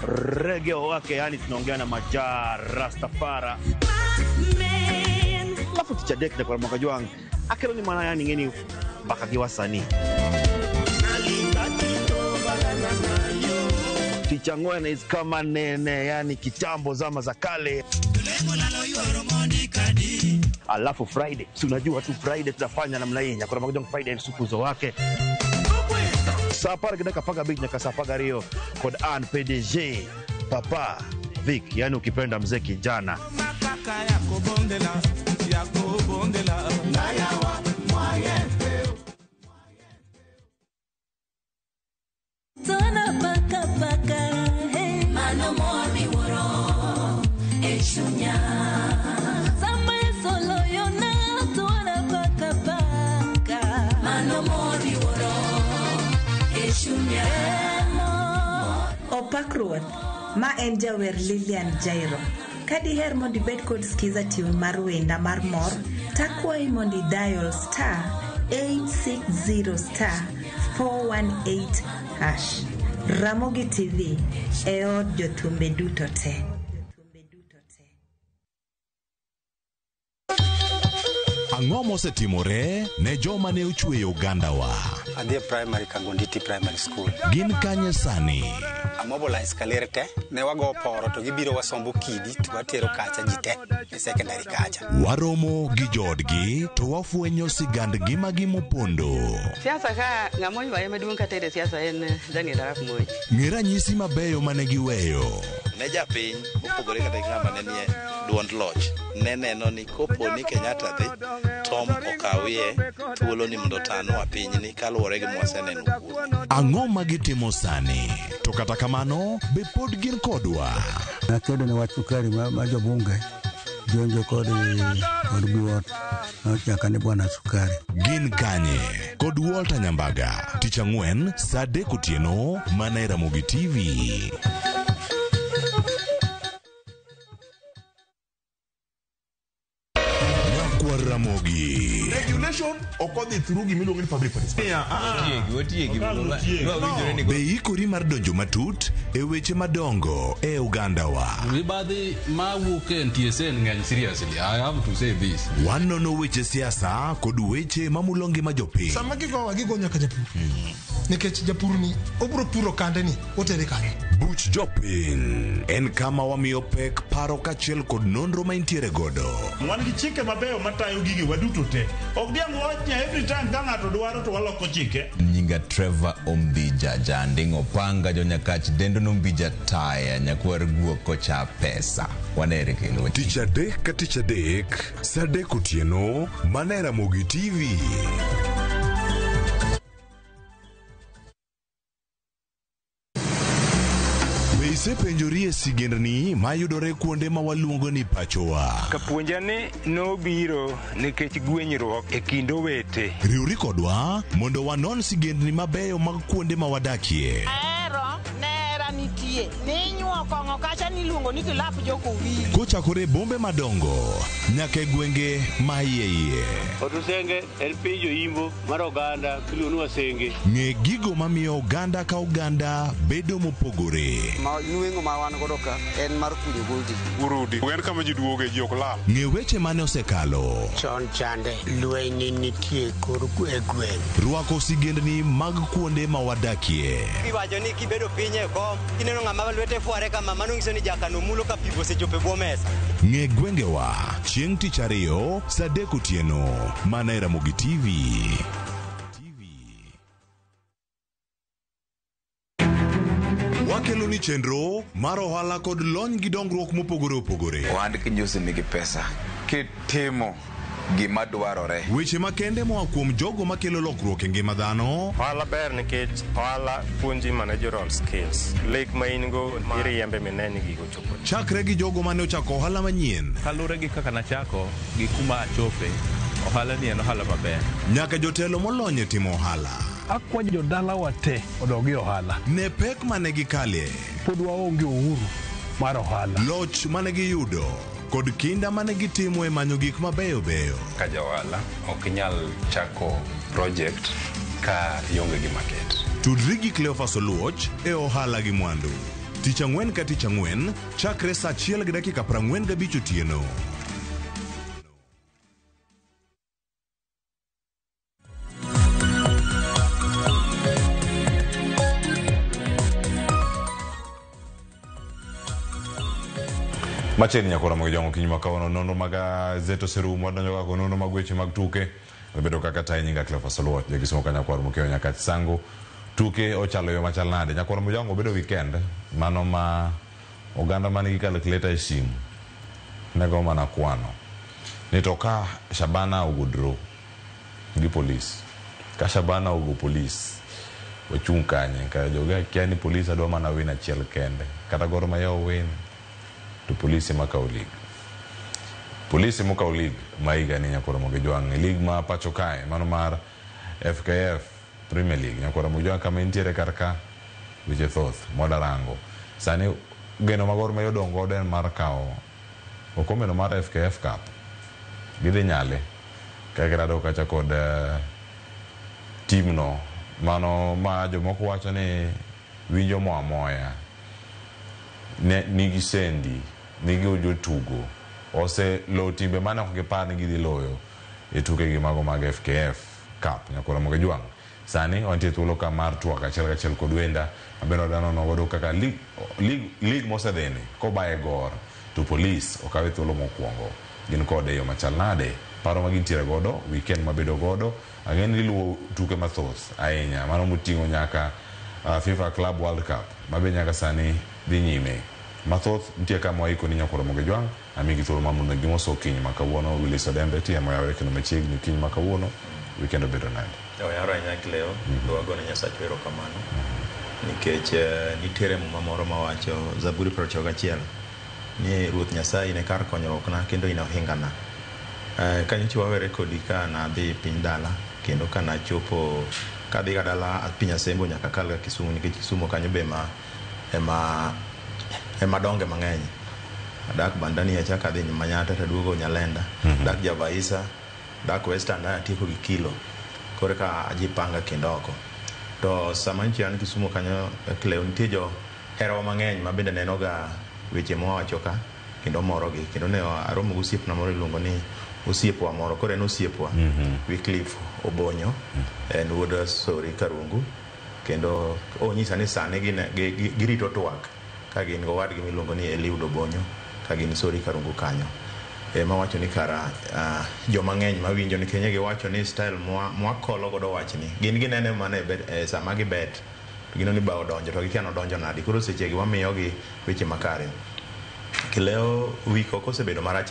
Reggae Owake, yani tunaongea na Maja Rastafara. Alafu tich adek nyakoro Ramogi Jwang' akelo ni mana yani ng'eni mbaka gi wasanii. Tich ang'wen is kama nene, yani kitambo zama za kale. Alafu Friday, si unajua tu Friday tutafanya namna hii. Nyakoro Ramogi Jwang' Friday msukuzo wake. Saa apar gi dakika apar gabich nyaka saa apar gariyo kod an PDG Papa Vic, yani ukipenda mzee kijana. Opak ruoth, ma en jawer Lilian Jairo. Ka diher mondo ibed kod skiza tune mar wenda mar mor, takwayi mondo idial star 860 star 418 hash. Ramogi TV e od jothumbe duto te. Ang'o mosetimore ne joma ne ochweyo ogandawa? Adhi e primary Kagonditi Primary School. Gin kanye sani? Amobilize kaler te, ne wago poro to gibiro wasombo kidi to watero kacha ji te e secondary kacha. Waromo gi joodgi to wafwenyo sigand ngimagi mopondo. Siasa ka ng'ama oywaye maduong' katere siasa en Daniel Arap Moi. Ng'e ranyisi mabeyo mane giweyo. Ne japiny mopogore kata gi ng'ama ne nie duond loch ne neno ni kopo ni Kenyatta dhi Tom okawie thuolo ni mondo otanwa pinyni kaluwore gi mwaseneno kuome. Ang'o ma gitimo sani? To kata kamano, be pod gin kodwa? Nakedo ne wach sukari ma jobunge jonjo kod buot nochaka ni bwana sukari. Gin kanye? Kod Walter Nyambaga, tich ang'wen saa 3 otieno mana e Ramogi TV. Nyakwar Ramogi. Regulation ok odhi through gimiluongo ni public participation. Be ikori mar donjo matut e weche madongo e ogandawa? Mibadhi mawuok e NTSA ng'eny seriously. I have to say this. Wanono weche siasa kod weche mamulo ngima jopiny. Sama gigowa gigo nyaka japur. Nikech japur ni obro puro kande ni otere kanye. Buch jopiny en kama wamiyo pek paro kaachiel kod nonro ma intiere godo. Wan gi chike mabeyo matayo gige waduto te. Ok diang' wach ni every time ka ng'ato dwaro to waloko chike. Nyinga Trevor Ombija Janding Opanga Jonyakach Dendo Nombija Taya Nyakwar Guok Kocha Pesa. Wanere kendo. Tich adek ka tich adek, saa 3 otieno, mana e Ramogi TV. Be isepenjori e sigendni mayudore kuonde ma waluongo ni pachowa? Kapuonja ni nobiro nikech gwenyruok e kind owete. Riwri kodwa mondo wanon sigendni mabeyo mag kuonde ma wadakie. Ahero nera nitie ninyuo kong'o kacha niluongo ni kilap jokowili. Kochakore e bombe madongo nyaka e gwenge ma iye iye. Otusenge en piny joimbo mar oganda miluongo ni Wasenge. Ng'e gigo mamiyo oganda ka oganda bedo mopogore. Ma nweng'o ma wan godo ka en mar kunyo goldi. Urudi. En kama ji duoge ji ok lal. Ng'e weche mane osekalo. Chon chande lweny nitie kor e gweng'. Rwako sigendni mag kuonde ma wadakie. Iwacho ni kibedo piny e kom, kineno ng'ama lwete fware kama, mano nyiso ni jakano mulo ka pi osechopo e bwo mesa. Ng'e gwengewa chieng' tich ariyo saa 3 otieno mana e Ramogi TV. Wakelo ni chenro mar ohala kod lony gi dongruok mopogore opogore. Ohand kinjusi nigi pesa kitimo gima dwarore. Weche makende moa kuom jogo makelo lokruok e ngima dhano. Ohala ber nikech ohala puonji managerial skills. Lek ma in go iriembe mine ni gigo chopo. Chakre gi jogo mane ochako ohala manyien. Kaluwore gi kaka nachako gi kuma achope, ohala ni en ohala maber. Nyaka jotelo molony e timo ohala. Akwayo jodalawa te odog e ohala. Ne pek mane gikale. Pod waonge uhuru mar ohala. Loch mane giyudo kod kinda mane gitimo e manyo gik mabeyo beyo. Ka ja ohala ok inyal chako project ka ionge gi market. Tudri gi Cleophas Oluoch e ohala gi mwandu. Tich ang'wen ka tich ang'wen chakre saa 1:45 otieno. Machiegni nyakora mag jong'o kiny makawuono nonro mag gazet oserumo wadonjo kaka nonro mag weche mag tuke obedo kaka tayi nyinga Cleophas Oluoch jakisomo ka nyakwar Mokeo Nyakach Sango. Tuke ochalo yo machal nade nyakwar Mojango obedo weekend mano ma oganda man gi calculator e simu nego mana kwano ni to ka Shabana ogo draw gi polis ka Shabana ogo polis ochung' kanye ka joga kia ni polis adwa mana win achiel kende kata Gor Mahia win to polisi makawo league. Polisi mokawo league ma higa ni nyakwar Ramogi Jwang' e league ma pacho kae mano mar FKF Premier League nyakwar Ramogi Jwang' kama entiere kar ka weche thoth mwadarango sani geno ma Gor Mahia odong' godo en mar kawo okombeno mar FKF Cup gidhi nyale ka girado kacha kod timno mano ma jomoko wacho ni winjo moa moya nigi sendi nigi jotugo ose lo timbe mane ok gipar ni gidhi loyo e tukegi mago mag FKF Cup. Nyakoro Ramogi Jwang' sani wantie thuolo ka mar twak achiel kachiel kod wenda mabende wadwa godo kaka league mosedhini kobaye gor to Police okawe thuolo mokwongo gin kode e yo machal nade, paro ma gintiere godo weekend mabedo godo. Ang'e ni iluwo tuke mathoth ahinya mano moting'o nyaka FIFA Club World Cup mabe nyaka sani dhi nyime mathoth nitie kama waiko ni Nyakoro Ramogi Jwang' amigi thuolo mar mondo gimoso okinyi ma kawuono. Willis Odembe TM oyawore kendo machiegni okinyi ma kawuono, weekend obedo nade? Oyawore ahinya Cleo, to wagone Nyasacha erokamano nikech nitiere muma moro mawacho Zaburi 91 ni Ruoth Nyasaye in e kar konyruokna kendo in e ohingana. Kanyocha wawere kodi ka nadhi piny dala kendo ka nachopo kadhi ga dala piny Asembo nyaka akal ga Kisumu nikech Kisumu kanyo be ema donge mang'eny. Adak Bandani achako adhi Manyata taduogo Nyalenda, dak Javaisa, dak Western atieko gi Kilo. Koro ka ajipanga kendo oko. To sama nyocha an Kisumu kanyo Cleo nitie jo herawa mang'eny ma bende neno ga weche mwawacho ka kendo morogi kendo ne aromo gi osiepna moro iluongo ni osiepwa moro koro en osiepwa Wycliffe Obonyo en wuod Sori Karungu kendo onyisa ni sani girito twak ka gin gowadgi miluongo ni Eliud Obonyo ka gin Sori Karungu kanyo ema wacho ni kara joma ng'eny mawinjo nikech ne giwacho ni style mwakolo godo wachni gin ginene mana e sama gibet to gineno ni bao odonjo to gikia nodonjo nadi koro sechegi wamiyogi weche makare. Kileo week ok osebedo marach.